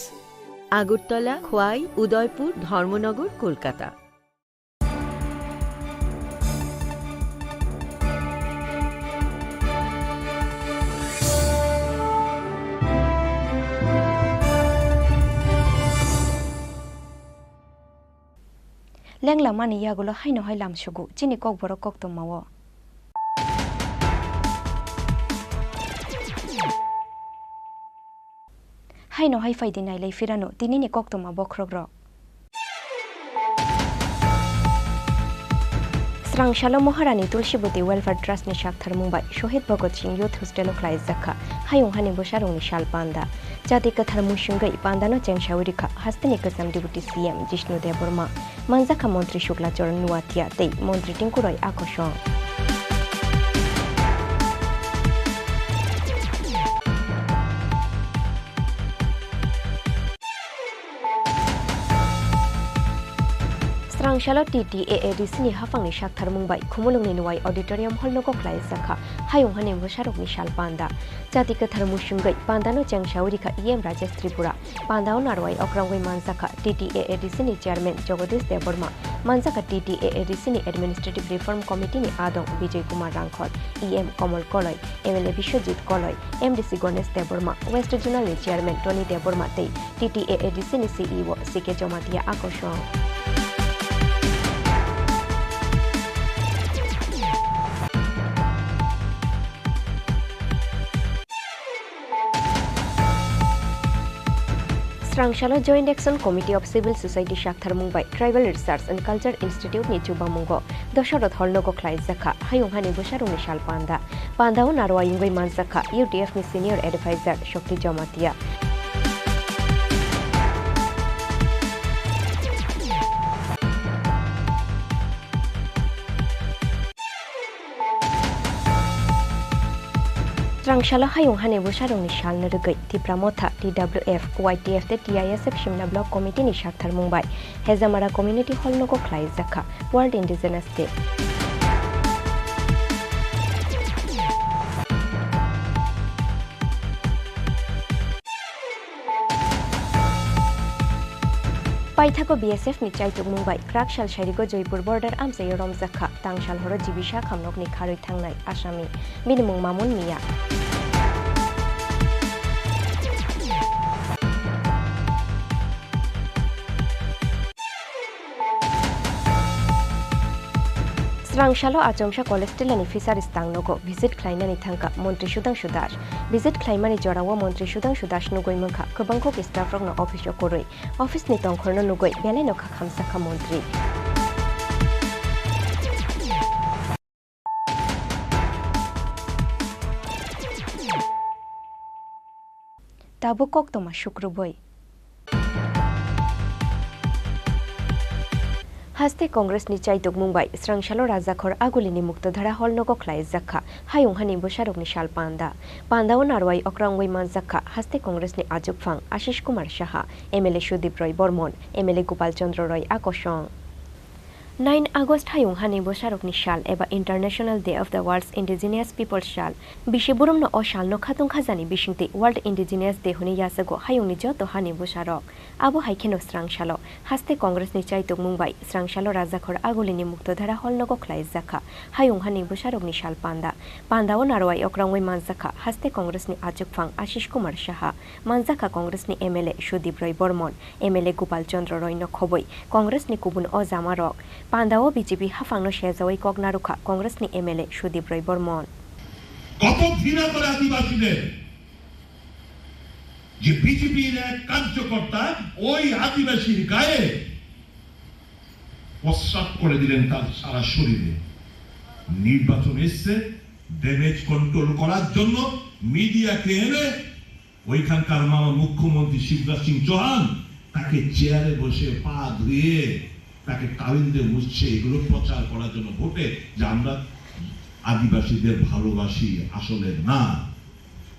আগরতলা, খোয়াই, উদয়পুর, ধর্মনগর, Kolkata. Lenglamani yagulo haino hai lamsugo chini kokborok koktwmao. Haino hai phaidi nailai phirano tinini koktwma bokhrokrok. Srangsalo Maharani Tulsiboti Welfare Trust ni saktharmung bai Shohid Bhagat Singh Youth Hostel o khlaijak kha hayung hani bwsarokni sal panda. Jati kwthar muchungwi pandano chengsawi rikha hasteni kwcham Deputy C M Jishnu Debbarma, manjakha Montri Shukla Charan Nuatia tei Montri Tinku Roy Akosong. Srangsalo T T A A D C ni haphangni saktharmung bai Khumulwngni Nuwai Auditorium Hall nogo khlaijak kha hayung hani bwsarokni sal panda. Jati kwthar muchungwi pandano chengsawi rikha E M Rajesh Tripura. Pandao narwai okrangwi manjakha T T A A D C ni Chairman Jagadish Debbarma, manjakha T T A A D C ni Administrative Reform Committee ni adong Bijoy Kumar Rangkhol, E M Komol Koloi, M L A Biswajit Koloi, M D C Ganesh Debbarma, West Zonal ni Chairman Tony Debbarma tei T T A A D C ni C E O C K Jamatia Akosong. Srangsalo Joint Action Committee of Civil Society saktharmung bai Tribal Research and Culture Institute ni chubamungo Dosarot Hall nogo khlaijak kha hayung hani bwsarokni sal panda. Pandao narwai wngwi manjak kha U T F ni Senior Advisor Shakti Jamatia. Srangsalo hayung hani bwsarokni salno rwgwi Tipra Motha, T W F, Y T F tei T I S F Simna Block Committee ni saktharmung bai Hejamara Community Hall nogo khlaijak kha World Indigenous Day. Paithago B S F ni chaitukmung bai kwrak sal sairigo Joypur border amchaio romjak kha, tang sal horo G B sakhamnokni kharwi thangnai Asami, bini mung Mamun Miya. Srangsalo Achomsa College Tilani Fisheries tangnogo visit khlainani thangkha Montri Sudhangshu Das. Visit khlaimani jorao Montri Sudhangshu Das nugwi mankha kwbangkuk staff rokno office o kwrwi. Office ni tongkhorno nugwi belaino kha khamsakha Montri. Tabuk koktwma sukrubwi. Haste Congress ni chaitukmung bai Srangsalo Rajakhor Agulini Muktodhara Hall nogo khlaijak kha hayung hani bwsarokni sal panda. Pandao narwai okra wngwi manjak kha haste Congress ni achukphang Ashish Kumar Saha, M L A Sudip Roy Bormon, M L A Gopal Chandra Roy Akosong. Nine August hayung hani bwsarokni sal eba International Day of the World's Indigenous Peoples Sal. Bisi burumno o salno khatung khajani bisingtwi World Indigenous Day hwnwi yachago hayungni joto hani bwsarok. Abo hai kheno Srangsalo haste Congress ni chaitukmung bai Srangsalo Rajakhor Agulini Muktodhara Hall nogo khlaijak kha hayung hani bwsarokni sal panda. Pandao narwai okra wngwi manjak kha haste Congress ni achukphang Ashish Kumar Saha, manjak kha Congress ni M L A Sudip Roy Bormon, M L A Gopal Chandra Roy no khobwi Congress ni kubun o jamarok. Pandao B J P haphangno sejawi kok narwkha Congress ni M L A Sudip Roy Bormon. কত ঘৃণা করে আদিবাসীদের, যে বিজেপির এক কার্যকর্তা ওই আদিবাসীর গায়ে প্রস্রাব করে দিলেন তার সারা শরীরে। নির্বাচন এসছে, ড্যামেজ কন্ট্রোল করার জন্য মিডিয়াকে এনে ওইখানকার মাননীয় মুখ্যমন্ত্রী শিবরাজ সিং চৌহান তাকে চেয়ারে বসে পা ধুয়ে তাকে কালিন্দে মুছছে, এগুলো প্রচার করার জন্য ভোটে যে আমরা আদিবাসীদের ভালোবাসি। আসলে না,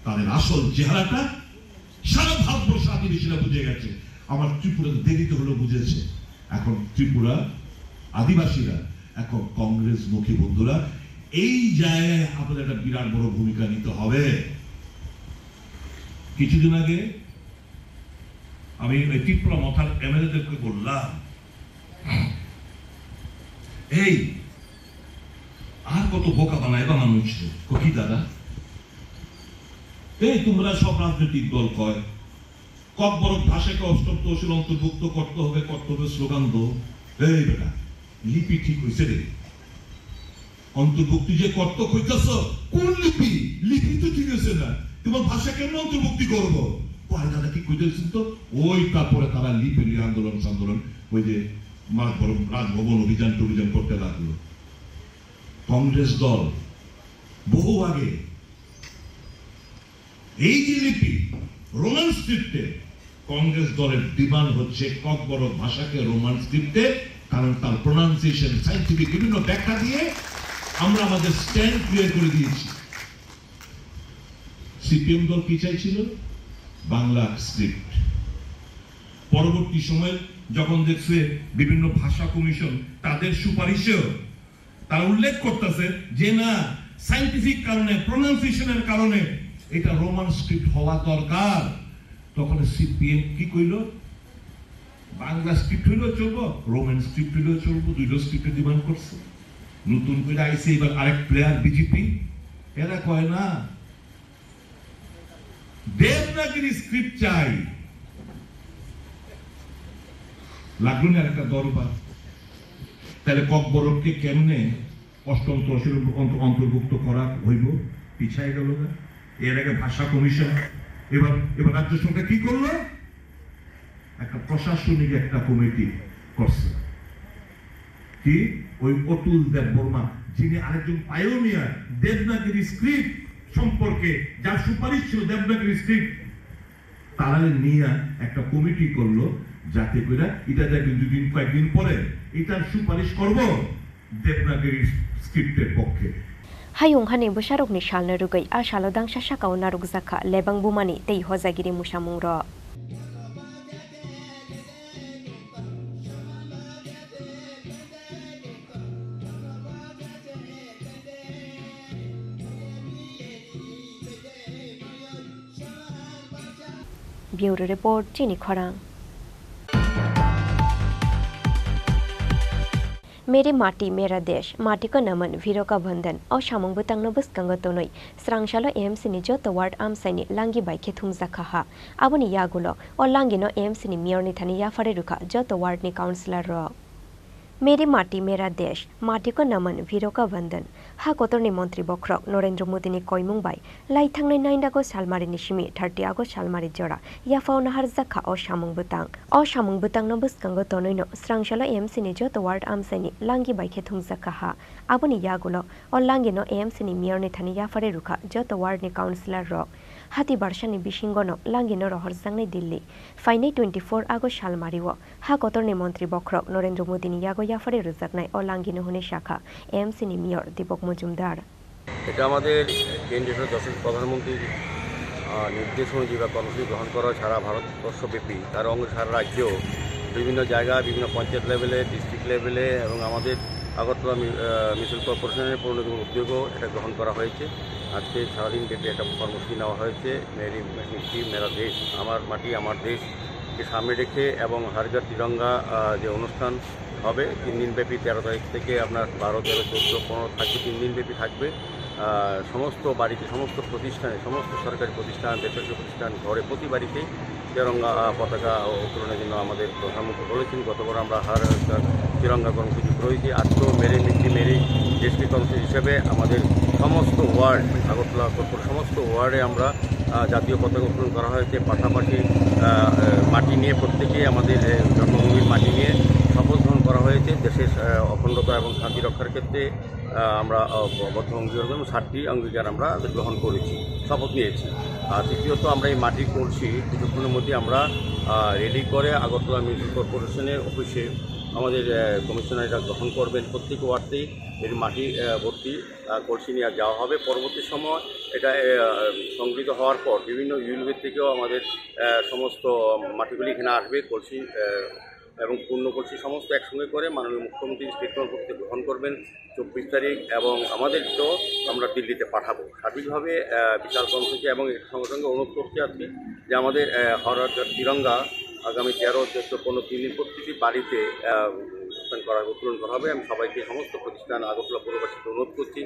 তাদের আসল চেহারাটা সারা ভারতবর্ষ আদিবাসীরা বুঝে গেছে। আমার ত্রিপুরাতে দেরিতে হলেও বুঝেছে। এখন ত্রিপুরা আদিবাসীরা এখন কংগ্রেসমুখী বন্ধুরা, এই জায়গায় আপনাদের একটা বিরাট বড় ভূমিকা নিতে হবে। কিছুদিন আগে আমি ওই ত্রিপুরা মথার এমএলএদেরকে বললাম, "এই, আর কত বোকা বানাইবা মানুষ?" কো, "কি দাদা?" "এই, তোমরা সব রাজনৈতিক দল কয়, ককবরক ভাষাকে অষ্টম তহসিল অন্তর্ভুক্ত করতে হবে, করতে হবে স্লোগান দাও।" এই বেটা, লিপি ঠিক হয়েছে রে? অন্তর্ভুক্তি যে করতে কইতাছ, কোন লিপি? লিপি তো ঠিক আছে না, তোমার ভাষা কেমন অন্তর্ভুক্তি করবো? পয়লা নাকি কইতেছেন তো, ওই তারপরে তারা লিপি নিয়ে আন্দোলন সান্দোলন, ওই যে মাঝ বড় রাজভবন অভিযান টভিযান করতে লাগলো। কংগ্রেস দল বহু আগে এই যে লিপি রোমান স্ক্রিপ্টে, কংগ্রেস দলের ডিমান্ড হচ্ছে ককবরক ভাষাকে রোমান স্ক্রিপ্টে, কারণ তার প্রোনাউন্সিয়েশন সায়েন্টিফিক বিভিন্ন ব্যাখ্যা দিয়ে আমরা আমাদের স্ট্যান্ড ক্লিয়ার করে দিয়েছি। সিপিএম দল কি চাইছিল? বাংলা স্ক্রিপ্ট। পরবর্তী সময়ে যখন দেখছে বিভিন্ন ভাষা কমিশন তাদের সুপারিশেও তারা উল্লেখ করতেছে যে না, সায়েন্টিফিক কারণে, প্রোনাউন্সিয়েশনের কারণে এটা রোমান স্ক্রিপ্ট হওয়া দরকার। তখন সিপিএম কি কইল? বাংলা স্ক্রিপ্ট হইলেও চলবো, রোমান স্ক্রিপ্ট হইলেও চলবো, দুইটা স্ক্রিপ্টে ডিমান্ড করছে। নতুন করে আইছে এবার আরেক প্লেয়ার বিজেপি, এরা কয় না, দেবনাগরী স্ক্রিপ্ট চাই। লাগলো না একটা দরবার। তাহলে ককবরককে কেমনে অষ্টম তহসিল অন্ত-, অন্তর্ভুক্ত করা হইব? পিছায় গেল না? এর আগে ভাষা কমিশন, এবার, এবার রাজ্য সরকার কি করলো? একটা প্রশাসনিক একটা কমিটি করছে। কি? ওই অতুল দেববর্মা, যিনি আরেকজন পায়োনিয়ার দেবনাগরী স্ক্রিপ্ট সম্পর্কে, যার সুপারিশ ছিল দেবনাগরী স্ক্রিপ্ট, তারা নিয়ে একটা কমিটি করলো, যাতে করে এটা দেখবেন দুদিন, কয়েকদিন পরে এটার সুপারিশ করব দেবনাগরী স্ক্রিপ্টের পক্ষে। Hayung hani bwsarokni salno rwgwi a salo dangsa sakao narwkjakha lebang bumani tei hojagiri mwsamungrok. Bureau Report, Chini Khorang. Meri Mati Mera Desh, Mati ko Naman Viro ka Vandan, o samung bwtangno bwskango tonwi, srangsalo A M C ni joto ward amchaini langi bai khe thumjakha ha. Aboni yagulo, o langino A M C ni mayor ni thani yaphare rwkha joto ward ni councillor rok. Meri Mati Mera Desh, Mati ko Naman Viro ka Vandan, ha kotorni montri bokhorok Narendra Modi ni koimung bai, lai thangnai nine August salmari ni simi thirty August salmari jora, yaphao naharjakha o samung bwtang. O samung bwtangno bwskango tonwino srangsalo A M C ni joto ward amchaini langi bai khe thumjakha ha. Aboni yagulo o langino A M C ni mayor ni thani yaphare rwkha joto ward ni councillor rok. Hati barsani bisingono langino rohorjaknai Delhi. Phainai twenty-four August salmario ha kotorni montri bokhorok Narendra Modi ni yago yaphare rwjaknai o langino hwnwi sakha A M C ni mayor Deepak Majumdar. এটা আমাদের কেন্দ্রীয় সরকার যশস্বী প্রধানমন্ত্রীর, আহ, নির্দেশ অনুযায়ী বা কর্মসূচি গ্রহণ করা হয় সারা ভারতবর্ষব্যাপী। তার অঙ্গ সারা রাজ্যেও বিভিন্ন জায়গা, বিভিন্ন পঞ্চায়েত লেভেলে, ডিস্ট্রিক্ট লেভেলে এবং আমাদের আগরতলা মি-, আহ, মিউনিসিপ্যাল কর্পোরেশনের পৌরনিগমের উদ্যোগেও এটা গ্রহণ করা হয়েছে। আজকে সারাদিন ব্যাপী একটা কর্মসূচি নেওয়া হয়েছে, মেরি মিট্টি মেরা দেশ, আমার মাটি আমার দেশকে সামনে রেখে এবং হর ঘর তিরঙ্গা, আহ, যে অনুষ্ঠান হবে তিন দিন ব্যাপী, তেরো তারিখ থেকে আপনার বারো, তেরো, চোদ্দো, পনেরো থাকবে, তিন দিন ব্যাপী থাকবে। আহ, সমস্ত বাড়িতে, সমস্ত প্রতিষ্ঠানে, সমস্ত সরকারি প্রতিষ্ঠান, বেসরকারি প্রতিষ্ঠান, ঘরে প্রতি বাড়িতেই তেরঙ্গা, আহ, পতাকা উত্তোলনের জন্য আমাদের প্রধানমন্ত্রী বলেছেন। গতবার আমরা হর ঘর তিরঙ্গা কর্মসূচি করেছি। আজকেও মেরি মিট্টি মেরি দেশকে কর্মসূচি হিসেবে আমাদের সমস্ত ওয়ার্ড, আগরতলা কর্পোরেশন সমস্ত ওয়ার্ডে আমরা, আহ, জাতীয় পতাকা উত্তোলন করা হয়েছে। পাশাপাশি, আহ, আহ, মাটি নিয়ে প্রত্যেকেই আমাদের, আহ, জন্মভূমির মাটি নিয়ে শপথ গ্রহণ করা হয়েছে। দেশের, আহ, অখণ্ডতা এবং শান্তি রক্ষার ক্ষেত্রে, আহ, আমরা, আহ, বদ্ধ অঙ্গীকার এবং সাতটি অঙ্গীকার আমরা গ্রহণ করেছি, শপথ নিয়েছি। আর তৃতীয়ত আমরা এই মাটির কলসি কিছুক্ষণের মধ্যে আমরা, আহ, রেডি করে আগরতলা মিউনিসিপ্যাল কর্পোরেশনের অফিসে আমাদের, আহ, কমিশনার এটা গ্রহণ করবেন। প্রত্যেক ওয়ার্ডেই এর মাটি, আহ, ভর্তি, আহ, কলসি নিয়ে যাওয়া হবে। পরবর্তী সময় এটা, আহ, সংগৃহীত হওয়ার পর বিভিন্ন ইউএলবি থেকেও আমাদের, আহ, সমস্ত মাটিগুলি এখানে আসবে, কলসি, আহ, এবং পূর্ণ করছি সমস্ত একসঙ্গে করে মাননীয় মুখ্যমন্ত্রী স্টেট কর্মসূচি গ্রহণ করবেন চব্বিশ তারিখ, এবং আমাদের তো আমরা দিল্লিতে পাঠাবো সার্বিকভাবে। আহ, বিশাল কর্মসূচি এবং এর সঙ্গে সঙ্গে অনুরোধ করতে চাচ্ছি যে আমাদের, আহ, হর হর তিরঙ্গা আগামী তেরো চোদ্দ পনেরো তিন দিন প্রতিটি বাড়িতে, আহ, উত্তোলন করা উত্তোলন করা হবে। আমি সবাইকে, সমস্ত প্রতিষ্ঠান, আগরতলা পুরবাসীকে অনুরোধ করছি,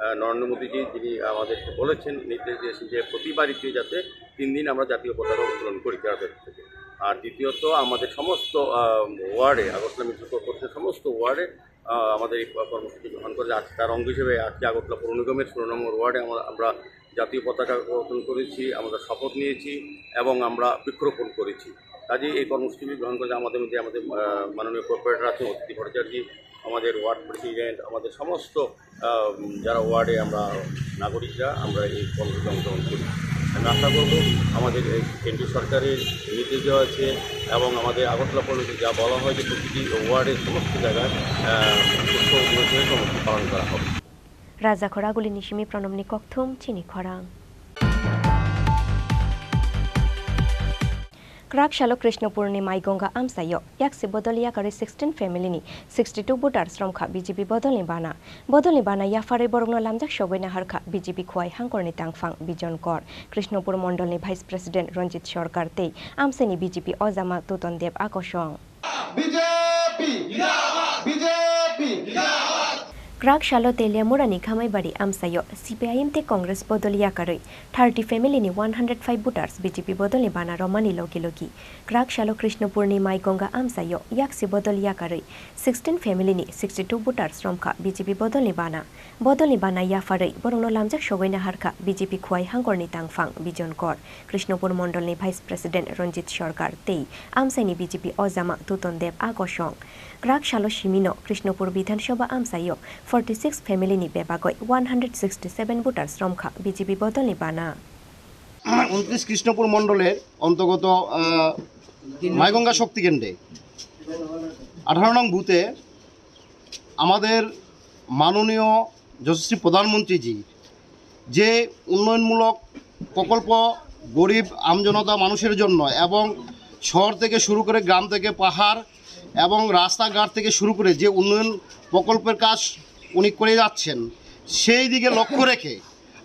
আহ, নরেন্দ্র মোদীজি যিনি আমাদেরকে বলেছেন, নির্দেশ দিয়েছেন যে প্রতি বাড়িতে যাতে তিন দিন আমরা জাতীয় পতাকা উত্তোলন করি তেরো তারিখ থেকে। আর দ্বিতীয়ত আমাদের সমস্ত, আহ, ওয়ার্ডে, আগরতলা মিউনিসিপ্যাল কর্পোরেশনের সমস্ত ওয়ার্ডে, আহ, আমাদের এই কর্মসূচি গ্রহণ করে। আজ তার অঙ্গ হিসেবে আজকে আগরতলা পৌর নিগমের ষোলো নম্বর ওয়ার্ডে আমরা, আমরা জাতীয় পতাকা উত্তোলন করেছি, আমরা শপথ নিয়েছি এবং আমরা বৃক্ষরোপণ করেছি। কাজেই এই কর্মসূচি গ্রহণ করে আমাদের মধ্যে আমাদের, আহ, মাননীয় কর্পোরেটর আছেন অদিতি ভট্টাচার্য, আমাদের ওয়ার্ড প্রেসিডেন্ট, আমাদের সমস্ত, আহ, যারা ওয়ার্ডে আমরা নাগরিকরা আমরা এই কর্মসূচিতে অংশগ্রহণ করি। আমি আশা করব আমাদের এই কেন্দ্রীয় সরকারের নির্দেশ দেওয়া আছে এবং আমাদের আগরতলা পৌরসভায় যা বলা হয় যে প্রতিটি ওয়ার্ডের সমস্ত জায়গায়, আহ, উৎসব অনুষ্ঠানের কর্মসূচি পালন করা হবে। Rajakhor agulini simi Pranobni kokthum chini khorang. Kwrak salo Krishnopurni Maigonga amchaio yaksi bodol yakarwi sixteen family ni sixty two voters romkha B J P bodolni bana. Bodolni bana yapharwi borokno lamjak sogwi naharkha B J P Khowai hangkorni tangphang Bijon Kor, Krishnopur mondolni Vice President Ranjit Sarkar tei amchaini B J P ojama Tuton Deb akosong. B J P! B J P! Kwrak salo Teliamurani Khamaibari amchaio C P I M tei Congress bodol yakarwi thirty family ni one hundred five voters B J P bodolni bana romani logi logi kwrak salo Krishnopurni Maigonga amchaio yaksi bodol yakarwi sixteen family ni sixty two voters romkha B J P bodolni bana. Bodolni bana yapharwi borokno lamjak sogwi naharkha B J P Khowai hangkorni tangphang Bijon Kor, Krishnopur mondolni Vice President Ranjit Sarkar tei amchaini B J P ojama Tuton Deb akosong. Kwrak salo simino Krishnopur Bidhan Sabha amchaio forty six family ni bebagwi one hundred sixty seven voters romkha B J P bodolni bana. উনত্রিশ কৃষ্ণপুর মণ্ডলের অন্তর্গত, আহ, মাইগঙ্গা শক্তি কেন্দ্রে আঠারো নং বুথে আমাদের মাননীয় যশস্বী প্রধানমন্ত্রীজি যে উন্নয়নমূলক প্রকল্প গরিব আমজনতা মানুষের জন্য এবং শহর থেকে শুরু করে গ্রাম থেকে পাহাড় এবং রাস্তাঘাট থেকে শুরু করে যে উন্নয়ন প্রকল্পের কাজ উনি করে যাচ্ছেন, সেই দিকে লক্ষ্য রেখে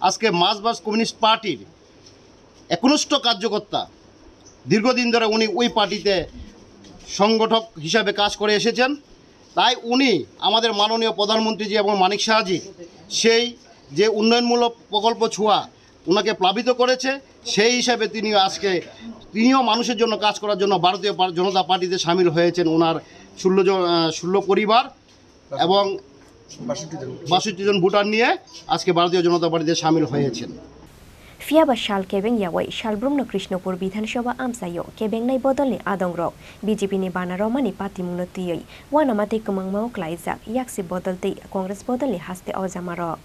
আজকে মার্কসবাদী কমিউনিস্ট পার্টির একনিষ্ঠ কার্যকর্তা, দীর্ঘদিন ধরে উনি ওই পার্টিতে সংগঠক হিসাবে কাজ করে এসেছেন। তাই উনি আমাদের মাননীয় প্রধানমন্ত্রীজি এবং মানিক সাহাজি সেই যে উন্নয়নমূলক প্রকল্প ছোঁয়া ওনাকে প্লাবিত করেছে, সেই হিসাবে তিনি আজকে তিনিও মানুষের জন্য কাজ করার জন্য ভারতীয় পা-, জনতা পার্টিতে সামিল হয়েছেন ওনার ষোলো জন, আহ, ষোলো পরিবার এবং বাষট্টি জন ভোটার নিয়ে আজকে ভারতীয় জনতা পার্টিতে সামিল হয়েছেন। Phiya ba sal kebeng yawi salbrumno Krishnopur Bidhan Sabha amchaio kebengnai bodolni adongrok B J P ni bana romani patimungno twiwi uanama tei kwmangmao klaijak yaksi bodol tei Congress bodolni haste ojamarok.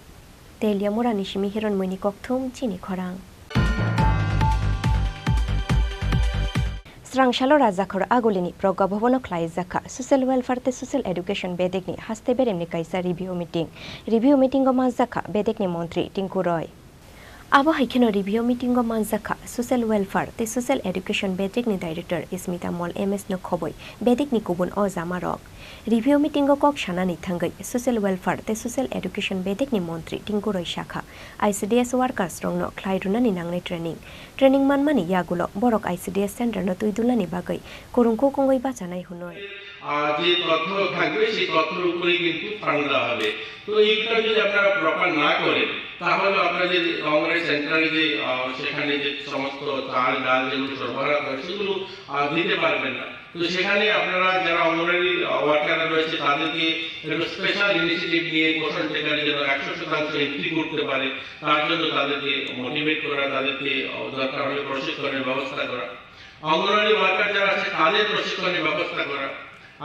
Teliamurani simi Hironmoini kokthum chini khorang. Srangsalo Rajakhor agulini Pragya Bhavan-o khlaijakha Social Welfare tei Social Education bedekni haste beremni kaisa review meeting. Review meeting-o manjakha bedekni montri Tinku Roy. Abo hai kheno review meeting-o manjakha Social Welfare tei Social Education bedekni Director Smita Mol M S no khoboi bedekni kubun ojamarok. Review meeting-o kok sanani thangwi Social Welfare tei Social Education bedekni montri Tinku Roy sakha, I C D S workers rokno khlai rwnani nangnai training. Training manmani yagulo borok I C D S center-no twi dulnani bagwi kwrwng kuk wngwi bachanai hwnwi. আহ, যে তথ্য থাকবে, সেই তথ্যের উপরেই কিন্তু ফান্ড দেওয়া হবে। তো এইটা যদি আপনারা প্রপার না করেন, তাহলে আপনারা যে অঙ্গনওয়াড়ি সেন্টারে যে, আহ, সেখানে যে সমস্ত চাল, ডাল যেগুলো সরবরাহ করে, সেগুলো, আহ, দিতে পারবেন না। তো সেখানে আপনারা যারা অঙ্গনওয়াড়ি, আহ, ওয়ার্কাররা রয়েছে, তাদেরকে একটু স্পেশাল ইনিশিয়েটিভ নিয়ে পোষণ টেকারে যেন একশো শতাংশ এন্ট্রি করতে পারে, তার জন্য তাদেরকে মোটিভেট করা, তাদেরকে, আহ, দরকার হলে প্রশিক্ষণের ব্যবস্থা করা। অঙ্গনওয়াড়ি ওয়ার্কার যারা আছে, তাদের প্রশিক্ষণের ব্যবস্থা করা।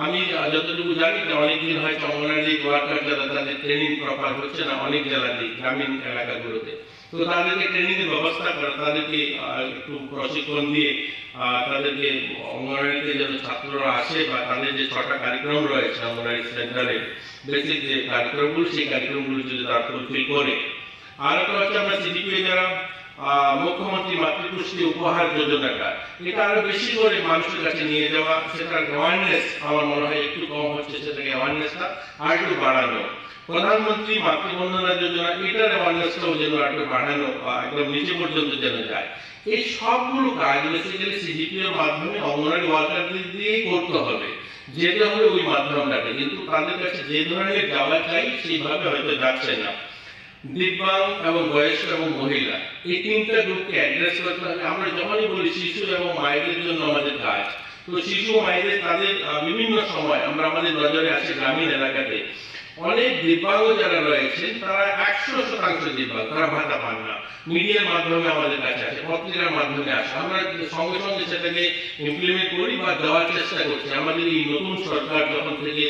আমি, আহ, যতটুকু জানি যে অনেক দিন হয়েছে অঙ্গনওয়াড়ি ওয়ার্কার যারা, তাদের ট্রেনিং প্রপার হচ্ছে না অনেক জেলাতেই, গ্রামীণ এলাকাগুলোতে। তো তাদেরকে ট্রেনিং এর ব্যবস্থা করা, তাদেরকে, আহ, একটু প্রশিক্ষণ দিয়ে, আহ, তাদেরকে অঙ্গনওয়াড়িতে যেন ছাত্ররা আসে বা তাদের যে ছটা কারিকুলাম রয়েছে অঙ্গনওয়াড়ি সেন্টারে, বেসিক যে কারিকুলামগুলো, সেই কারিকুলামগুলো যদি তারা ফুলফিল করে। আর একটা হচ্ছে আমরা সিডিপিও যারা আহ, মুখ্যমন্ত্রী মাতৃপুষ্টি উপহার যোজনাটা, এটা আরো বেশি করে মানুষের কাছে নিয়ে যাওয়া, সেটার অ্যাওয়ারনেস আমার মনে হয় একটু কম হচ্ছে, সেটাকে অ্যাওয়ারনেসটা আর একটু বাড়ানো। প্রধানমন্ত্রী মাতৃবন্দনা যোজনা, এটার অ্যাওয়ারনেসটাও যেন আর একটু বাড়ানো, বা একদম নিচে পর্যন্ত যেন যায়। এই সবগুলো কাজ বেসিক্যালি সিডিপিওর মাধ্যমে, অঙ্গনওয়াড়ি ওয়ার্কারদের দিয়েই করতে হবে, যেতে হবে ওই মাধ্যমটাকে। কিন্তু তাদের কাছে যে ধরনের যাওয়া চাই, সেইভাবে হয়তো যাচ্ছে না। দিব্যাং এবং বয়স্ক এবং মহিলা, এই তিনটা গ্রুপকে অ্যাড্রেস করতে হবে। আমরা যখনই বলি শিশু এবং মায়েদের জন্য আমাদের কাজ, তো শিশু ও মায়েদের তাদের, আহ, বিভিন্ন সময় আমরা, আমাদের নজরে আসে গ্রামীণ এলাকাতে অনেক দিব্যাঙ্গ যারা রয়েছেন, তারা একশো শতাংশ দিব্যাঙ্গ, তারা ভাতা পান না। মিডিয়ার মাধ্যমে আমাদের কাছে আসে, পত্রিকার মাধ্যমে আসে, আমরা সঙ্গে সঙ্গে সেটাকে ইমপ্লিমেন্ট করি বা দেওয়ার চেষ্টা করছি। আমাদের এই নতুন সরকার যখন থেকে,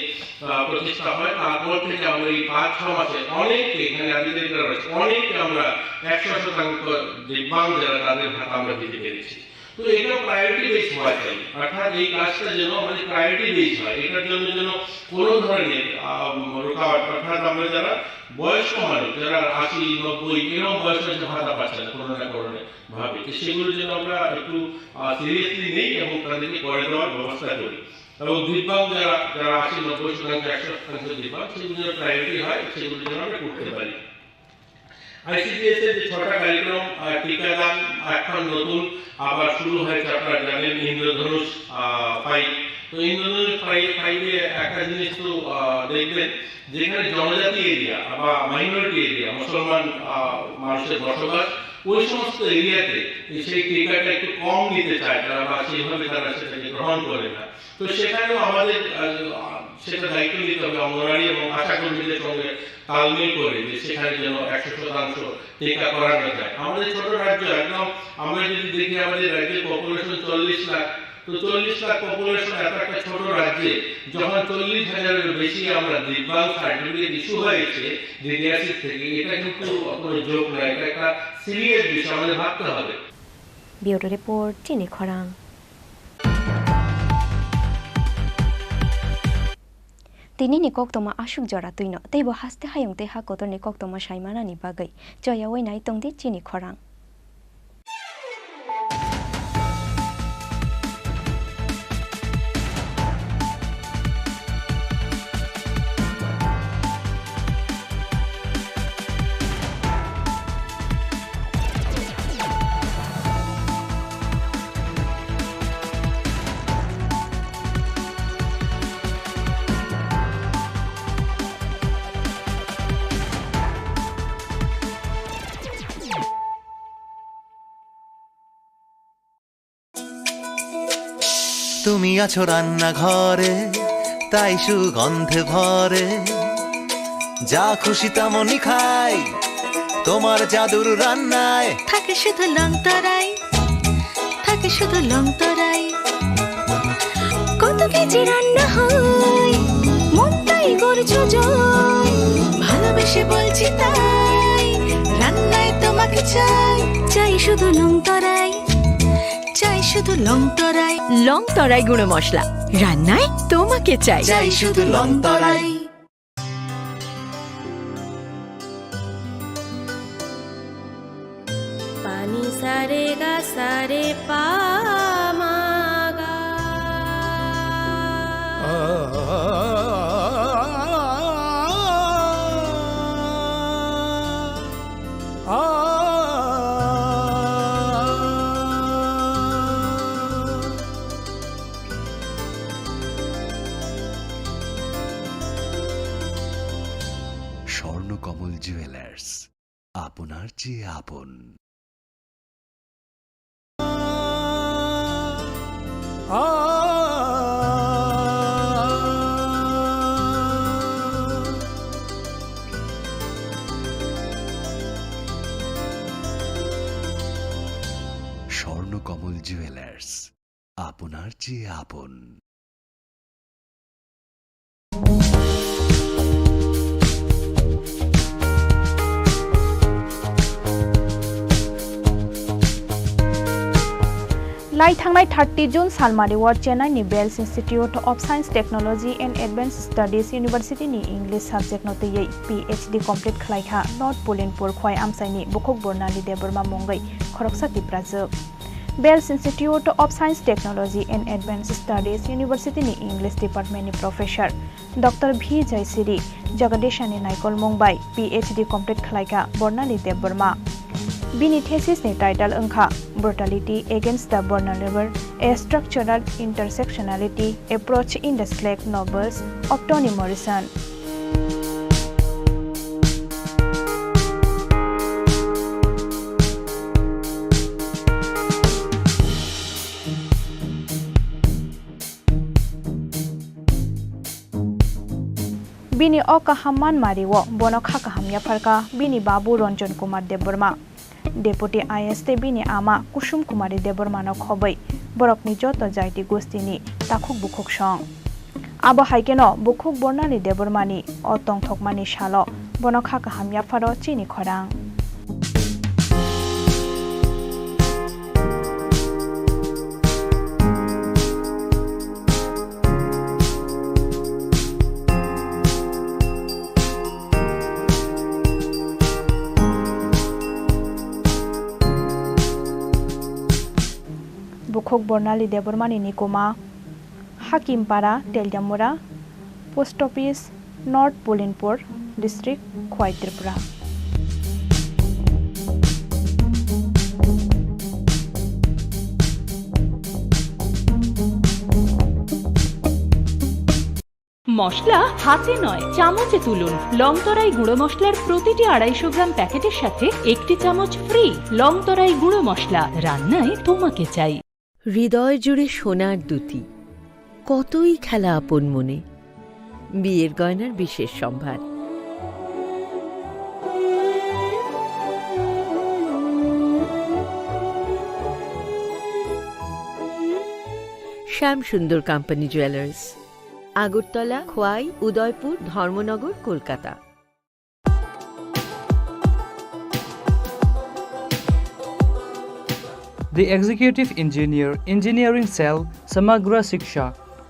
আহ, প্রতিষ্ঠা হয়, তারপর থেকে আমরা এই পাঁচ ছ মাসে অনেককে, এখানে আধিকারিকরা রয়েছে, অনেককে আমরা একশো শতাংশ দিব্যাঙ্গ যারা, তাদের ভাতা আমরা দিতে পেরেছি। তো এটা প্রায়োরিটি বেস হওয়া চাই, অর্থাৎ এই কাজটা যেন আমাদের প্রায়োরিটি বেস হয়, এটার জন্য যেন কোনো ধরনের, আহ, রুকাওয়াট, অর্থাৎ আমরা যারা বয়স্ক মানুষ, যারা আশি নব্বই এরকম বয়স হয়েছে, ভাতা পাচ্ছে না কোনো না কোনো ভাবে, তো সেগুলোর জন্য আমরা একটু, আহ, সিরিয়াসলি নেই এবং তাদেরকে করে দেওয়ার ব্যবস্থা করি। এবং দিব্যাঙ্গ যারা, যারা আশি নব্বই শতাংশ, একশো শতাংশ দিব্যাঙ্গ, সেগুলো যেন প্রায়োরিটি হয়, সেগুলোর জন্য আমরা করতে পারি। আইসিডিএস এর যে ছটা কার্যক্রম, আহ, টিকাদান এখন নতুন আবার শুরু হয়েছে, আপনারা জানেন, ইন্দ্রধনুষ, আহ, ফাইভ। তো ইন্দ্রধনুষ ফাইভ, ফাইভে একটা জিনিস তো, আহ, দেখবেন, যেখানে জনজাতি এরিয়া বা মাইনরিটি এরিয়া, মুসলমান, আহ, মানুষের বসবাস, ওই সমস্ত এরিয়াতে সেই টিকাটা একটু কম নিতে চায় তারা, বা সেইভাবে তারা সেটাকে গ্রহণ করে না। তো সেখানেও আমাদের, আহ, সেটা দায়িত্ব নিতে হবে অঙ্গনওয়াড়ি এবং আশা কর্মীদের সঙ্গে তালমেল করে, যে সেখানে যেন একশো শতাংশ টিকা করানো যায়। আমাদের ছোট রাজ্য, একদম আমরা যদি দেখি, আমাদের রাজ্যের পপুলেশন চল্লিশ লাখ, তো চল্লিশ লাখ পপুলেশন এত একটা ছোট রাজ্যে যখন চল্লিশ হাজারের বেশি আমরা দিব্যাঙ্গ সার্টিফিকেট ইস্যু হয়েছে ডিডিআরসি থেকে, এটা কিন্তু কোনো জোক নয়, এটা একটা সিরিয়াস বিষয়, আমাদের ভাবতে হবে। Bureau Report, Chini Khorang. Tini ni koktoma aswk jora twino, teibo haste hayung tei ha kotor ni koktoma sai manani bagwi choyawi nai tongdi chini khorang. তুমি আছো রান্নাঘরে, তাই সুগন্ধে ভরে। যা খুশি তেমনই খাই, তোমার জাদুর রান্নায়। থাকে শুধু লং তরাই, থাকে শুধু লং তরাই। কত কেজি রান্না হয়, মনটাই করছো জয়। ভালোবেসে বলছি তাই, রান্নায় তোমাকে চাই। চাই শুধু লং তরাই, চাই শুধু লং তরাই। লং তরাই গুঁড়ো মশলা, রান্নায় তোমাকে চাই। চাই শুধু লং তরাই। Pani sare ga sare pa ma ga. Swarnakamal jewellers, আপনার চেয়ে আপন। স্বর্ণকমল জুয়েলার্স, আপনার চেয়ে আপন। Lai thangnai thirty June salmari o Chennai ni Bells Institute of Science, Technology and Advanced Studies University ni English subject no twiwi P H D complete khlai kha North Pulinpur Khwai Amchai ni Bukhuk Bornali Debbarma mungwi khoroksa Tiprajwk. Bells Institute of Science, Technology and Advanced Studies University ni English Department ni Professor Doctor V Jaisiri Jagadishani naikolmung bai P H D complete khlai kha Bornali Debbarma. Bini thesis ni title wngkha Brutality Against the Vulnerable: A Structural Intersectionality Approach in the Slack Novels of Toni Morrison. Bini o kaham manmari o bono kha kaham yapharkha bini babu Ranjan Kumar Debbarma. Deputy I A S tei bini ama Kusum Kumari Debbarmano khobwi borokni joto jaiti gustini takhuk bukhuk song. Abo hai kheno bukhuk Bornali Debbarmani o tongthokmani salo bono kha kaham yapharo chini khorang. Bukhuk Bornali Debbarmani nikuma, Hakimpara, Teliamura, Post Office, North Pulinpur District, Khwai, Tripura. মশলা হাতে নয়, চামচে তুলুন। লংতরাই গুঁড়ো মশলার প্রতিটি আড়াইশো গ্রাম প্যাকেটের সাথে একটি চামচ ফ্রি। লংতরাই গুঁড়ো মশলা, রান্নায় তোমাকে চাই। হৃদয় জুড়ে সোনার দ্যুতি, কতই খেলা আপন মনে। বিয়ের গয়নার বিশেষ সম্ভার। শ্যাম সুন্দর কোম্পানি জুয়েলার্স, আগরতলা, খোয়াই, উদয়পুর, ধর্মনগর, Kolkata. The executive engineer, engineering cell, Samagra Shiksha,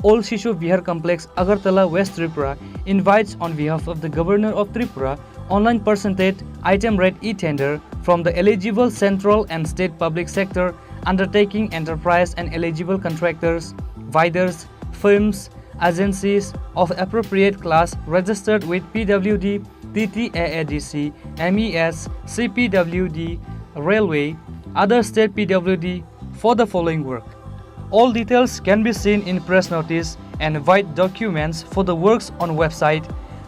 Old Shishu Vihar Complex, Agartala, West Tripura, invites on behalf of the Governor of Tripura, online percentage item rate e-tender from the eligible central and state public sector undertaking enterprise and eligible contractors, vendors, firms, agencies of appropriate class registered with P W D, T T A A D C, M E S, C P W D, Railway, other state P W D for the following work. All details can be seen in press notice and white documents for the works on website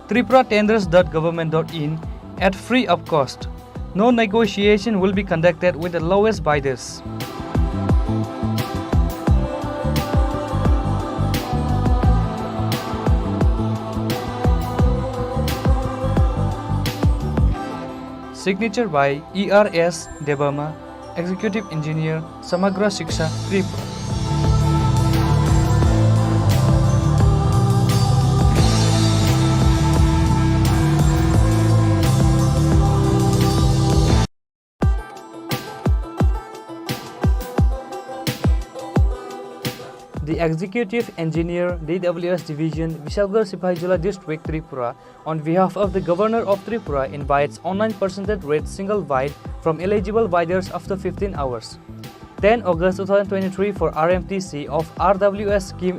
tripura tenders dot government dot in at free of cost. No negotiation will be conducted with the lowest bidders. Signature by E R S Debbarma, Executive Engineer, Samagra Shiksha, Tripura. The Executive Engineer, D W S Division, Bisalgarh Sipahijola District, Tripura, on behalf of the Governor of Tripura, invites online percentage rate single bid from eligible bidders after fifteen hours. Ten August two thousand twenty-three for R M T C of R W S scheme